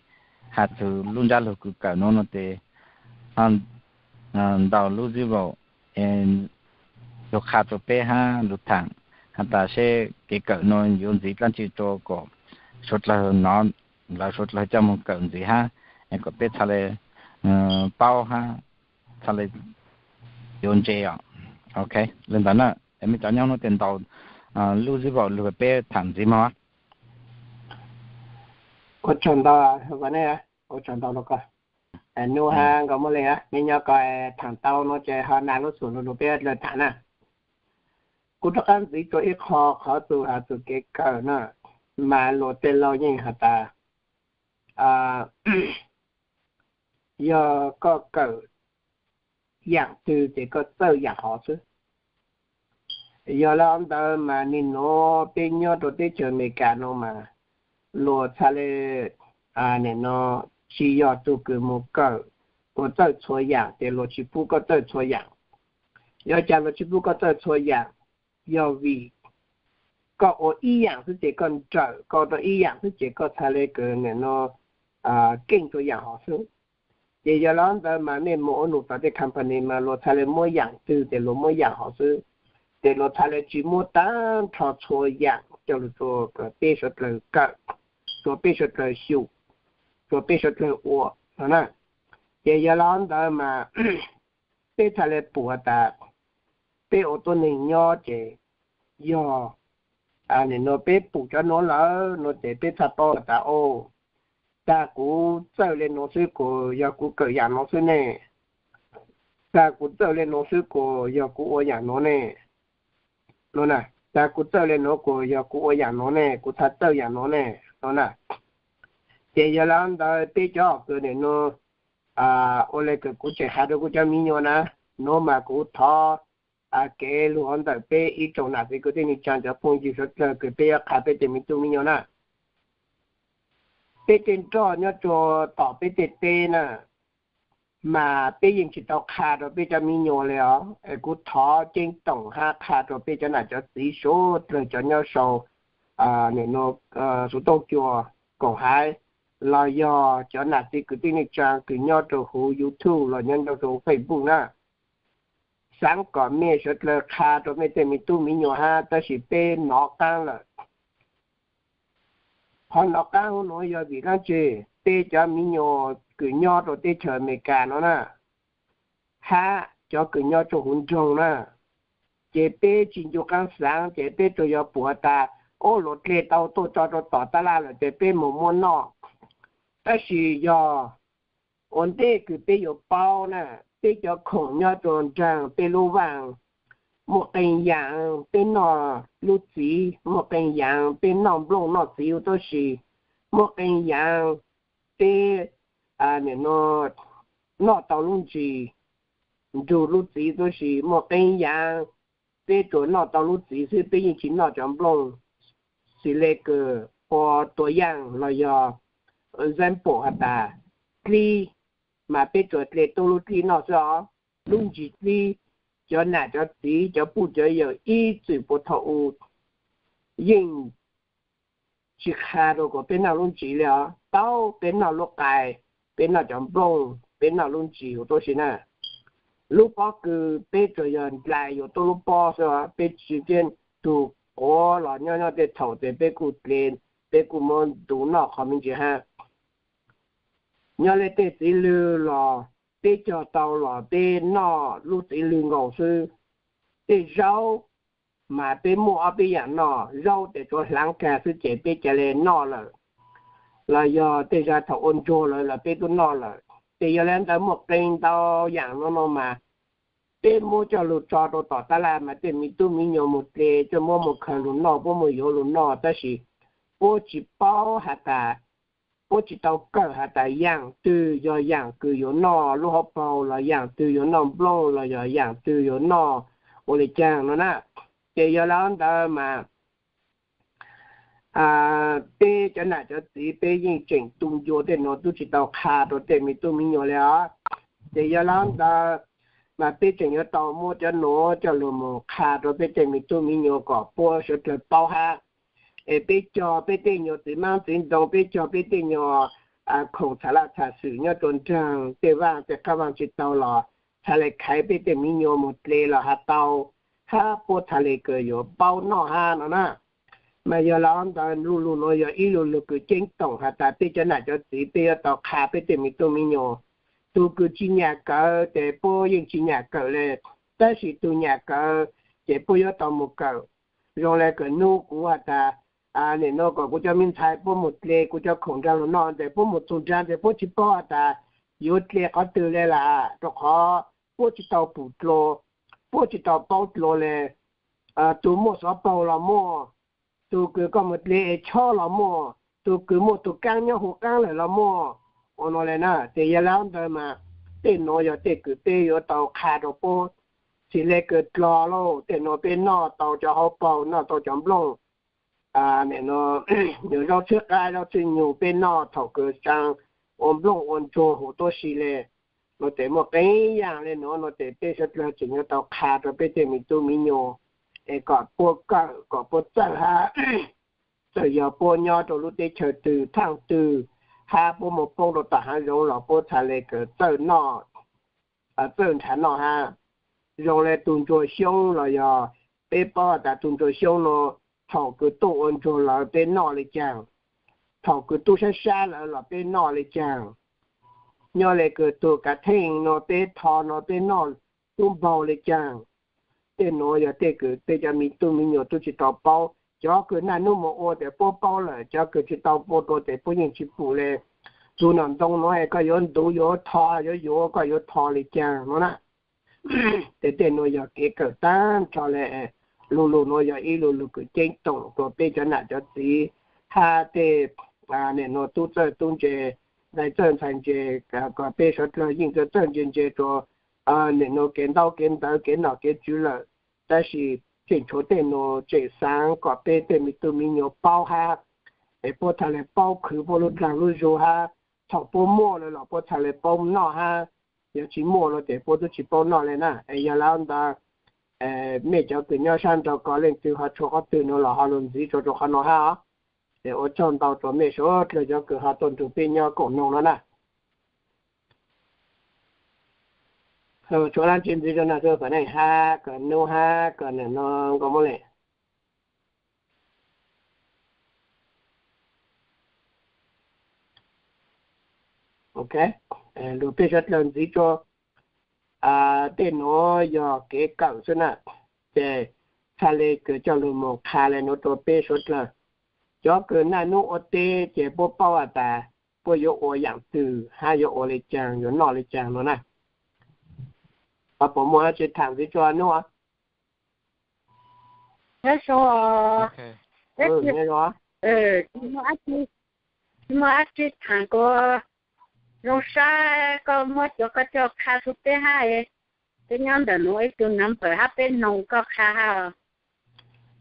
has txug lub ntsaj lug kws kawm nuav nuav tes ho ntaus lub zero lug qha rua peb hab lug thaam has tas seb kev kawm nuav yuav ntxiv dlaab tsi rua kom suav dlawg nov, lawv suav dlawg coj moog kawm ntxiv hab es kom peb txhad le paub hab txhaj le yuav ntse os. Ok, li ntawd na, mej cov nyob hnub tias ntaus lub zib vaum lug peb tham ntxiv mog. Ua tsaug ntau, ua tsaug ntau rau koj. Nub hab Nkauj Muaj Leej, mej nyob ko tham tau no ces ho nas lub xum lug peb dlawg tham na. Kuv rov qab ntxiv rua ib qho, qhov txug has txug kev kawm na, mas luag tej laug yeej has tas yog koj kawm yaam twg ces koj txawj yaam hov xwb. Yog le ntawd mas nim nuav peb nyob rua teb chaws Amelikas nuav mas luag txhaj le, nim no tsis yog tug kws moog kawm ua txawj txhua yaam ces luag tsis pub koj txawj txhua yaam. Yog cas luag tsis pub koj txawj txhua yaam? Yog vim koj ua ib yaam xwb ces koj nrawm, koj ua tau ib yaam xwb ces koj txhaj le kws nim no keej txhua yaam hov xwb. Ces yog le ntawd mas mej moog ua num tom tej company mas luag txhaj le muab yaam twg ces luag muab yaam hov xwb, ces luag txhaj le tsis muab taag nrho txhua yaam coj lug rua peb suav dlawg kawm, rua peb suav dlawg xyum, rua peb suav dlawg ua no na. Ces yog le ntawd mas peb txhaj le pum has tas peb ua tuab neeg nyob ces yog nim nuav peb pum cov nuav lawm no ces peb txhaj paub has tas, o, tag kuv txawj le nuav xwb kuas yog kuv kawm yaam nuav xwb ne, tag kuv txawj le nuav xwb kuas yog kuv ua yaam nuav ne, no na, tag kuv txawj le nuav kuas yog kuv ua yaam nuav ne, kuv txhaj txawj yaam nuav ne, no na. Ces yog le ntawd peb cov kws nim nuav ua le kws kuv tseem has rua kuv cov miv nyuas na, nuav mas kuv thov kev lug hov ntawm peb ib tsoom nam txiv kwv tij neej tsaa cov phooj ywg suav dlawg kws peb yuav qha peb tej miv tub miv nyuas na. Peb tej nroj nyob rua tom peb tej teb na, mas peb yeej tsis tau qha rua peb cov miv nyuas le os. Es kuv thov ceeb toom hab qha rua peb cov nam cov txiv suav dlawg cov nyob sau, nim nuav, Xuv Tooj Cua, Koom Haiv, los yog cov nam txiv kwv tij neej tsaa kws nyob rua huv YouTube los nyob rua huv Facebook na. Xaav kom mej suav dlawg qha rua mej tej miv tub miv nyuas hab, tab sis peb nov qaab lawm. Qhov nov qaab huv nuav yog vim dlaab tsi? Peb cov miv nyuas kws nyob rua teb chaws Amelikas nuav na, hab cov kws nyob rua huv nroog na, ces peb tsis ncu qaab xaav, ces peb tsuas yog pum has tas, o, luag dle tau tuaj tso rua tom taj laj lawm ces peb moog muab noj. Tab sis yog ua ntej kws peb yuav paub na, peb cov khoom nyob rua nraag peb lub vaaj, muaj qee yaam peb noj lub txiv, muaj qee yaam peb noj nplooj noj txiv huv tub si, muaj qee yaam peb, nim nuav, noj tau lub ntsis nrug lub txiv huv tub si, muaj qee yaam peb tsuas noj tau lub txiv xwb, peb yeej tsis noj cov nplooj. Xws le kws ua tua yaaj los yog example has tas dlib, mas peb tsuas dle tuab lub dlib noj xwb os. Lub ntsis dlib, cov nam cov txiv cov puj cov yawm ib txwm puag thaum u yeej tsis qha rua kuas peb noj lub ntsis le os. Tau peb noj lub qai, peb noj cov nplooj, peb noj lub ntsis huv tub si na. Lub pob kws peb tsuas yog nplais yuav tuab lub pob xwb os, peb tsis, tug quav los nyob nyob tej thaum ces peb kuj dle, peb kuj muab ntu noj qhov me ntsis hab. Nyob le tej txiv lwg los peb cog tau los peb noj lub txiv lwg nkaus xwb. Tej zaub mas peb muaj ob peb yaam noj, zaub ces tsuav hlaav kag xwb ces peb ca le noj lawm, los yog tej zag thaum ua ntsuag lawm los peb tub noj lawm. Ces yog le ntawd muaj qee ntau yaam no no mas peb muab coj lug tso rau tom taj laj mas tej miv tub miv nyuas moog dle, coj muab moog khaws lug noj, puab moog yuav lug noj, tab sis puab tsis paub has tas, puab tsis tau kawm has tas yaam twg yog yaam kws yuav noj lub hauv paug, los yaam twg yuav noj nplooj, los yog yaam twg yuav noj ua le caag no na. Ces yog le ntawd mas peb cov nam cov txiv peb yeej tseem tu ncua tej nuav tub tsis tau qha rau tej miv tub miv nyuas le os. Ces yog le ntawd mas peb tseem yuav tau muab cov nuav coj lug moog qha rau peb tej miv tub miv nyuas kom puab suav dlawg paub hab. Es peb cog peb tej nyuas txiv maab txiv ntoo, peb cog peb tej nyuas khoom txham laj txham xwm nyob rua nraag tej vaaj tej qaab vaaj tsis tau los txhad le khaiv peb tej miv nyuas moog dle los has tau, hab puab txhad le kws yuav paub noj hab no na. Mas yog le ntawd lu lug nuav yog ib lu lug kws ceeb toom has tas peb cov nam cov txiv peb yuav tau qha peb tej miv tub miv nyuas. Tus kws tsis nyam kawm ces puab yeej tsis nyam kawm le, tab sis tus nyam kawm ces puab yuav tau mus kawm. Zoo le kawm nub kuv has tas, nim no kom kuv cov me ntxhais puab mus dle kuv cov khoom nraag los noj ntawm puab mus txug nraag ntawm puab tsis paub has tas yuav dle qhov twg le lawm, rau qhov puab tsis tau pum dlua, puab tsis tau paub dlua le. Tus muaj xov paug los muaj, tus kws koj mus dle es chob los muaj, tus kws muaj tus kaab nyob huv qaab lawm los muaj. Ua no le na, ces yog le ntawd mas tej nuav yog tej kws peb yuav tau qha rau puab. Txhim le kws dlog lauj, tej nuav peb noj tau cov hauv paug, noj tau cov nplooj, zaub txhwb qaab zaub txhwb nyug peb noj thaum kws tsaa ua nplooj ua ntsuag huv tuab si le. Nuav tes muaj qee yaam le nuav, nuav tes peb suav dlawg tseem yuav tau qha rau peb tej me tub me nyuam es kom puab kawm kom puab txawj hab. Txawm yog puab nyob rau lub teb chaws twg thaaj twg hab puab mus poob rau tom haav zoov los puab txhaj le kws txawj noj, txawj nrhav noj hab. Zoo le tug ntsuag xyoob los yog peb paub has tas tug ntsuag xyoob nuav thaum kws tuaj ua ntsuag lawm peb noj le caag, thaum kws tub sab sab lawm los peb noj le caag, nyob le kws tug kav theej nuav peb tho nuav peb noj tub npaug le caag. Tej nuav yog tej kws peb cov me tub me nyuam tub tsis tau paub. Cov kws naj nub mus ua tes puab paub lawm, cov kws tsis tau ua dua tes puab yeej tsis pum le. Tug nom ntoo nuav koj yuav ntuv yuav tho yuav yuav koj yuav tho le caag nuav na. Ces tej nuav yog kev kawm taag nrho le. Lu lug nuav yog ib lu lug kws ceeb toom rua peb cov nam cov txiv hab tej nim nuav tub txawj tub ntse, ntxhais txawj ntxhais ntse, kom peb suav dlawg yeej txawj txawj ntse ntse rua nim nuav kev ntaub kev ntawv kev nom kev tswv lawm. Tab sis tseem tshuav tej nuav tseem xaav kom peb tej me tub me nyuam paub hab, es puab txhaj le paub khwv puab lub dlaag lub zug hab. Thaum puab muaj lawm los puab txhaj le paub noj hab, yog tsis muaj lawm tes puab tub tsis paub noj le na. Es yog le ntawd, mej cov kws nyob sab nraud ko leej twg ho tshuav qhov twg nuav los ho lug ntxiv rua rua qhov nuav hab os. Es ua tsaug ntau rua mej suav dlawg cov kws ho tuaj nrug peb nyob koom noog nuav na. Tshuav dlaab tsi ntxiv rua na, xwb kom neej hab kom nub hab kom nim no nkauj Moob Lis. Ok, lug peb suav dlawg ntxiv rua. Tej nuav yog kev kawm xwb na, ces txhaj le kws coj lug mus qha le nuav rua peb suav dlawg. Cov kws naj nub ua teb ces puab paub has tas puab yuav ua yaam twg hab yuav ua le caag yuav noj le caag nuav na. Puas muaj dlaab tsi tham ntxiv rua nub? Nyob zoo, tsis muaj dab tsi tham kuv zoo sab koj muab cov koj coj qha rua peb hab. Peb nyob ntawm nuav ib tug number hab peb noog koj qha hab.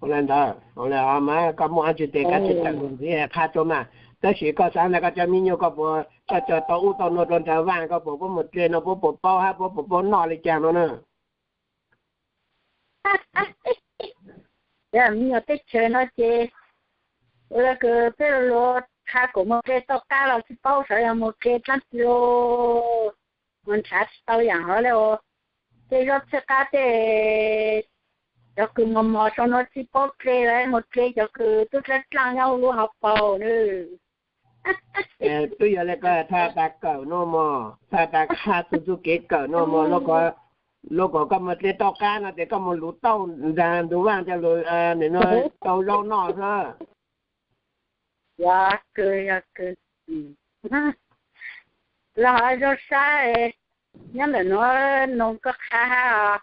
Ua le ntawd, ua le mas koj muaj dab tsi tes kav tsij tawm lug ntxiv qha rua mas. Tab sis koj xaav ntawm koj cov me nyuam koj puas, koj coj tau ub tau nuav rua nraag vaaj koj puas, puab mus dle nuav puab puas paub hab puab puas paub noj le caag nuav na? Yog me nyuam teb chaws no ces ua le kws peb lug qha kom mus dle toj qab los tsis paub sav yog mus dle dlaab tsi los mus nrhav tsis tau yaam hov le. Tej zaub txhwb qab tej cov kws mos mos sau nuav tsis paub dle los mus dle cov kws tub dlaab dlaaj nyob lub hauv paug na. Twb yog le koj txhaj tas kawm nuav mog, txhaj tas qha txug txuj kev kawm nuav mog. Lub kom koj mus dle toj qab no ces koj mus luv tauj nraag ntug vaaj coj lug nim no tau zaub noj xwb. Yog kws, yog kws. Los ho zoo sab, nyob ntawm nuav noog koj qha hab os.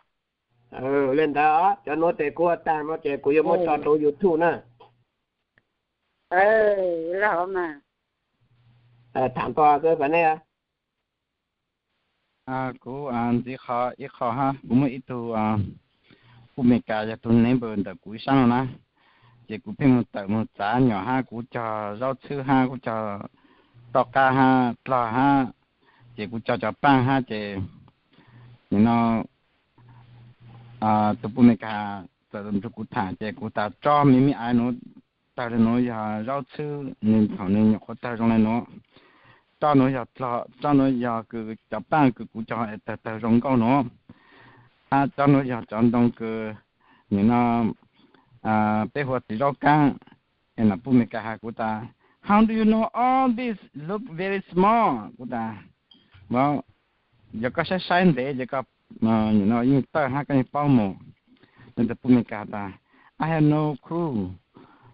Le ntawd cov nuav tes kuv ua taag nuav ces kuv yuav muab tso rua YouTube na. Los mas tham ko xwb kom nej. Kuv ntxiv qhov ib qho hab, kuv muaj ib tug puj Meskas yog tug neighbor ntawm kuv ib sab no na, ces kuv pheej mus tawm mus txav nyom hab kuv cog zaub txhwb hab kuv cog toj qab hab dlog hab, ces kuv cog cov paaj hab ces nim no tus puj Meskas txawm nrug kuv tham ces kuv tas tsob me me ais nuav tawg le nuav yog zaub txhwb, nws thaum nws nyuam qhuav tawg zoo le nuav. Tsob nuav yog dlog, tsob nuav yog kws cov paaj kws kuv cog es tawg tawg zoo nkauj nuav. Hab tsob nuav yog cov ntoo kws nim no peb hu ua txiv zaub kaab. Es nam puj Meskas has kuv tas, how do you know all this look very small? Kuv tas, well, yog koj saib saib ntev ces koj yeej tawj hab koj yeej paub mus. Nws tas pub Meskas tas, I have no clue.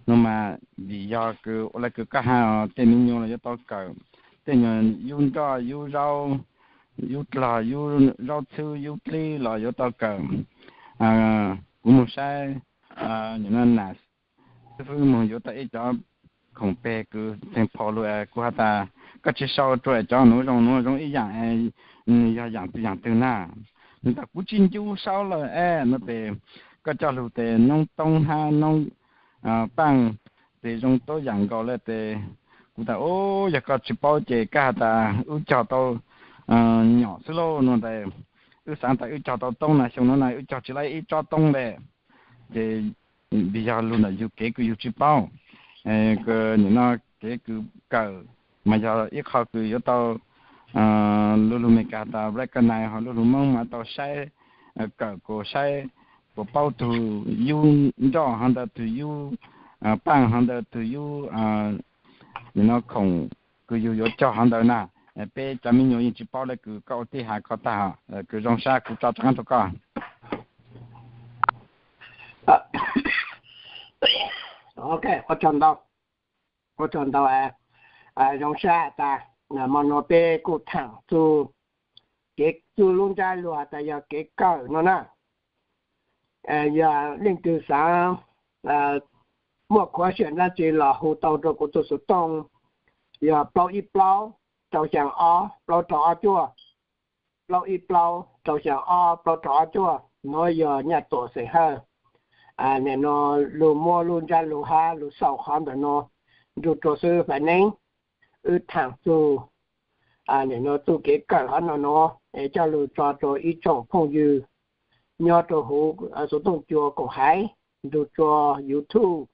No mas vim yog kws ua le kws koj has tej me nyuam los yuav tau kawm, tej nyuag yub nroj yub zaub, yub dlog yub zaub txhwb yub dlib los yuav tau kawm. Kuv mus saib, nam xib fwb mus yuav tau ib cov khoom peg kws theem phom lug, kuv has tas koj tsi sau rua cov nuav zoo nuav zoo ib yaam, nwg yog yaam twg yaam twg na. Nws tas kuv tsi ncu sau lawm es no tes koj coj lug tes noob toob hab noob paaj tes zoo tuab yaam nkaus le tes. Kuv tas, u, yog koj tsi paub ces koj has tas wb cog tau nyom xwb lauj no tes. Wb xaav tas wb cog tau toob na, xyoo nuav na wb cog tsi laib ib tsob toob le. Ces vim yog lug ntawm yug kev kws yug tsi paub, nim no kev kws kawm mas yog ib qho kws yuav tau lu lug Meskas tas recognize, ho lu lug Moob mas tau saib, kawm kuas saib, kuas paub tug yub nroj hov ntawd, tug yub paaj hov ntawd, tug yub nim no khoom kws yug yuav cog hov ntawd na. Peb cov me nyuam yeej tsi paub le kws koj ua tij has koj tag, kws zoo sab kuv tso rov qaab rua koj. Ok, ua tsaug ntau, ua tsaug ntau. Zoo sab tas, mo nuav peb kuj thaam txug kev, txug lub ntsab lug has tas yog kev kawm no na. Yog leej twg xaav muaj khuv xim dlaab tsi los hu tau rua kuv tug xuv tooj, yog plaub ib plaub rau xyaa ob plaub rau ob cuaj, plaub ib plaub rau xyaa ob plaub rau ob cuaj. Nuav yog Nyaj Tuam Xeem Hawj. Nim no lug muab lub ntsab lug hab lug xaus qhov ntawm nuav nrug rua xwb faiv neeb. Wb thaam txug nim no txuj kev kawm hov no nuav es coj lug tso rua ib tsoom phooj ywg nyob rua huv xuv tooj cua koom haiv, nrug rua YouTube,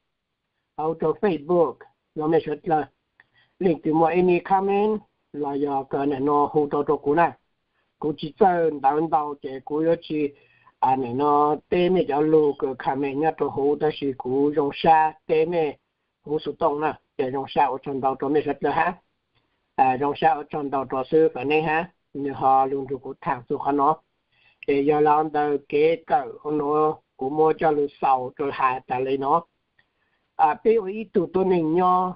hauv rua Facebook, zoo mej suav dlawg. Leej twg muaj any comment los yog kws nim no hu tau rua kuv na. Kuv tsi txawj ntawv ntau ces kuv yuav tsi nim no teb mej cov lug kws comment nyob rua huv, tab sis kuv zoo sab teb mej huv xuv tooj na. Ces zoo sab ua tsaug ntau rua mej suav dlawg hab. Zoo sab ua tsaug ntau rua xwb faiv neeb hab, nwg ho lug nrug kuv thaam txug qhov nuav. Ces yog le ntawd kev kawm nuav kuv muab coj lug xaus rua has tas le nuav. Peb ua ib tug tuab neeg nyob,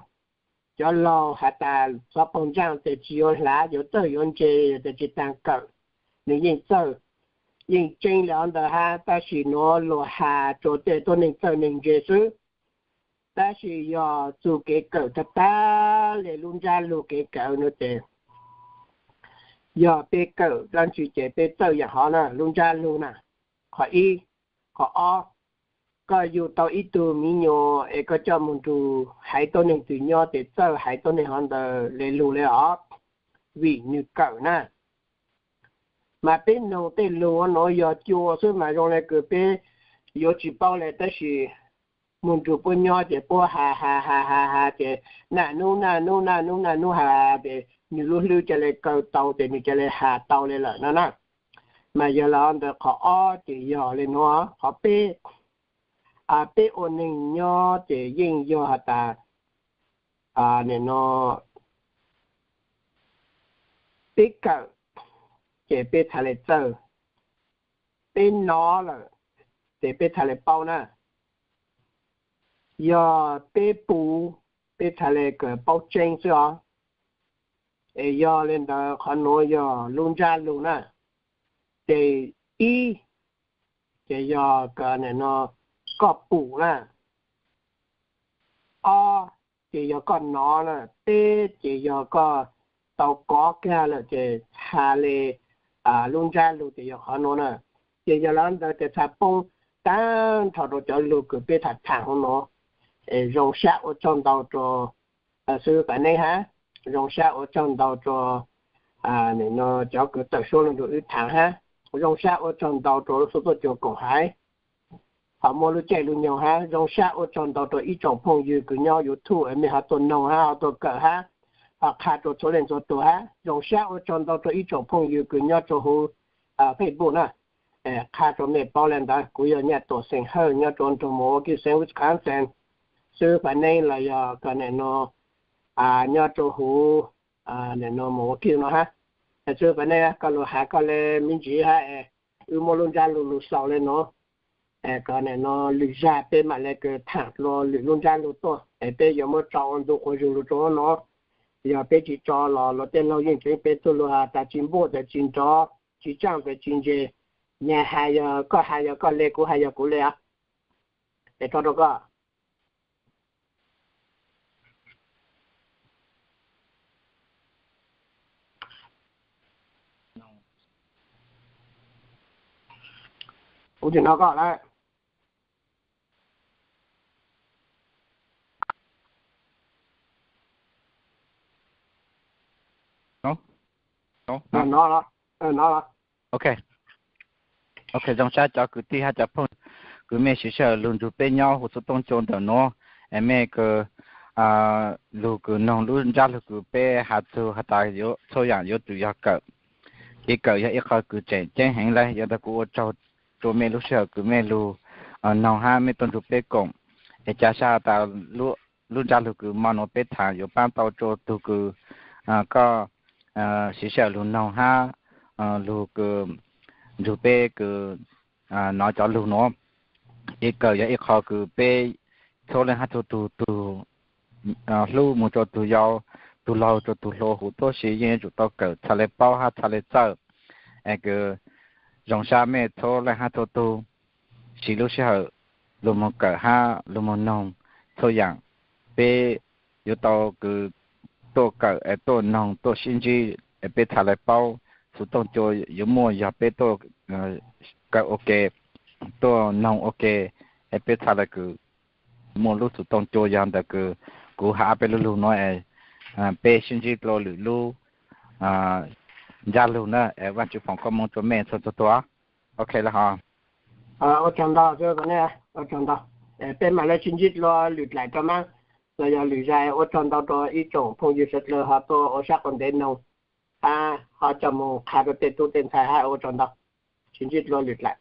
cov laug has tas xov phooj ywg tes tsi yuav hlav, yuav txawj yuav ntse, tes tsi taag kawm, nwg yeej txawj, yeej tseeb le ntawd hab, tab sis nuav lug has rua tej tuab neeg txawj neeg ntse xwb. Tab sis yog txug kev kawm tag tag le lub ntsab lug kev kawm nuav tes yog peb kawm dlaab tsi ces peb txawj yaam hov na, lub ntsab lug na, qhov ib. Qhov ob, koj yug tau ib tug miv nyuas es koj coj moog nrug haiv tuab neeg twg nyob tes txawj haiv tuab neeg hov ntawd le lug le os, vim nwg kawm na. Mas peb noog tej lug nuav yog cua xwb mas zoo le kws peb yuav tsi paub le, tab sis moog nrug puab nyob ces puab has has has has has ces naj nub naj nub naj nub naj nub has ces nwg lub hlwb ca le kaw tau ces nwg ca le has tau le lawm no na. Mas yog le ntawd qhov ob ces yog le nuav. Qhov peb, peb ua neeg nyob ces yeej yog has tas nim no peb kawm ces peb txhad le txawj, peb nov lawm ces peb txhad le paub na. Yog peb pum, peb txhad le kawm paub tseeb xwb os. Es yog le ntawd qhov nuav yog lub ntsab lug na. Ces ib, ces yog nim no koj pum na. Ob, ces yog koj nov na. Peb, ces yog koj tau kov kag lawm ces txhad le lub ntsab lug ces yog qhov nuav na. Ces yog le ntawd ces txhad poob taag nrho rua cov lug kws peb tham tham hov nuav. Es zoo sab ua tsaug ntau rua xib hwb Faiv Neeb hab, zoo sab ua tsaug ntau rua cov kws tawm suab lug nrug wb tham hab, zoo sab ua tsaug ntau rua lub xov tooj cua koom haiv. Ho muaj lub caij lub nyoog hab, zoo sab ua tsaug ntau rua ib tsoom phooj ywg kws nyob YouTube es mej ho tuaj noog hab ho tuaj kawm hab, ho qha rua txhua leej txhua tug hab. Zoo sab ua tsaug ntau rua ib tsoom phooj ywg kws nyob rua huv Facebook na. Qha rua mej paub le ntawd, kuv yog Nyaj Tuam Xeem Hawj nyob rua nroog Milwaukee, xeev Wisconsin. Xib hwb Faiv Neeb los yog kws nim no nyob rua huv nim no Milwaukee no hab. Txhua nej koj lug has koj le me ntsis hab, wb muab lub ntsab lug lug xaus le nuav, kom nim no lwm zag peb mam le kws thaam dlua lwm lub ntsab lug tuaj es peb yuav muab tso ua ntu quas zug lug rua nuav. Yog peb tsi tso los luag tej laug yeej tseev peb tuaj lug has tas tsi npuaj tas tsi nrov, tsi tsaaj tas tsi ntse. Nyag has yog koj has yog koj le, kuv has yog kuv le os. Es rov rau koj. Kuv tsi hnov koj lawm. Hnov, hnov los? Ok, zoo sab cov kwv tij hab cov phooj ywg kws mej siv sij hawm lug nrug peb nyob huv txhua tooj cua ntawm nuav, es mej kws lug kws noog lub ntsab lug kws peb has txug has tas txhua yaam yuav tsum yog kawm. Kev kawm yog ib qho kws tseem ceeb heev le, yog ntawd kuv ua tsaug rua mej lub sij hawm kws mej lug noog hab mej tuaj nrug peb koom. Es ca sab has tas lub ntsab lug kws mo nuav peb thaam yuav paab tau rua tug kws koj siv sij hawm lug noog hab lug kws nrug peb kws nov cov lug nuav. Kev kawm yog ib qho kws peb txhua leej hab txhua tug, tug hlub moog rua tug yau, tug laug rua tug hluas huv tuab si yeej yuav tsum tau kawm txhad le paub hab txhad le txawj. Es kws zoo sab mej txhua leej hab txhua tug siv lub sij hawm lug moog kawm hab lug moog noog txhua yaam. Peb yuav tau kws tuaj kawm es tuaj noog tuaj sib ntsib es peb txhad le paub. Txhua tooj cua yuav muaj yog peb tuaj kawm ua ke, tuaj noog ua ke, es peb txhad le kws muaj lub txhua tooj cua. Yog ntawd kws kuv has peb lub lug nuav es peb sib ntsib dlua lwm lub ntsab lug na. Es Vaajtswv foom koob moov rua mej txhua txhua tug. Ok le hos. Ua tsaug ntau, ua tsaug ntau. Peb mam le sib ntsib dlua lwm dlaim rua maab, los yog lwm zag. Ua tsaug ntau rua ib tsoom phooj ywg sawv dlawg ho tuaj ua sab quas ntev noog hab ho coj moog qha rua tej tub tej ntxhais hab ua tsaug ntau. Sib ntsib dlua lwm dlaim.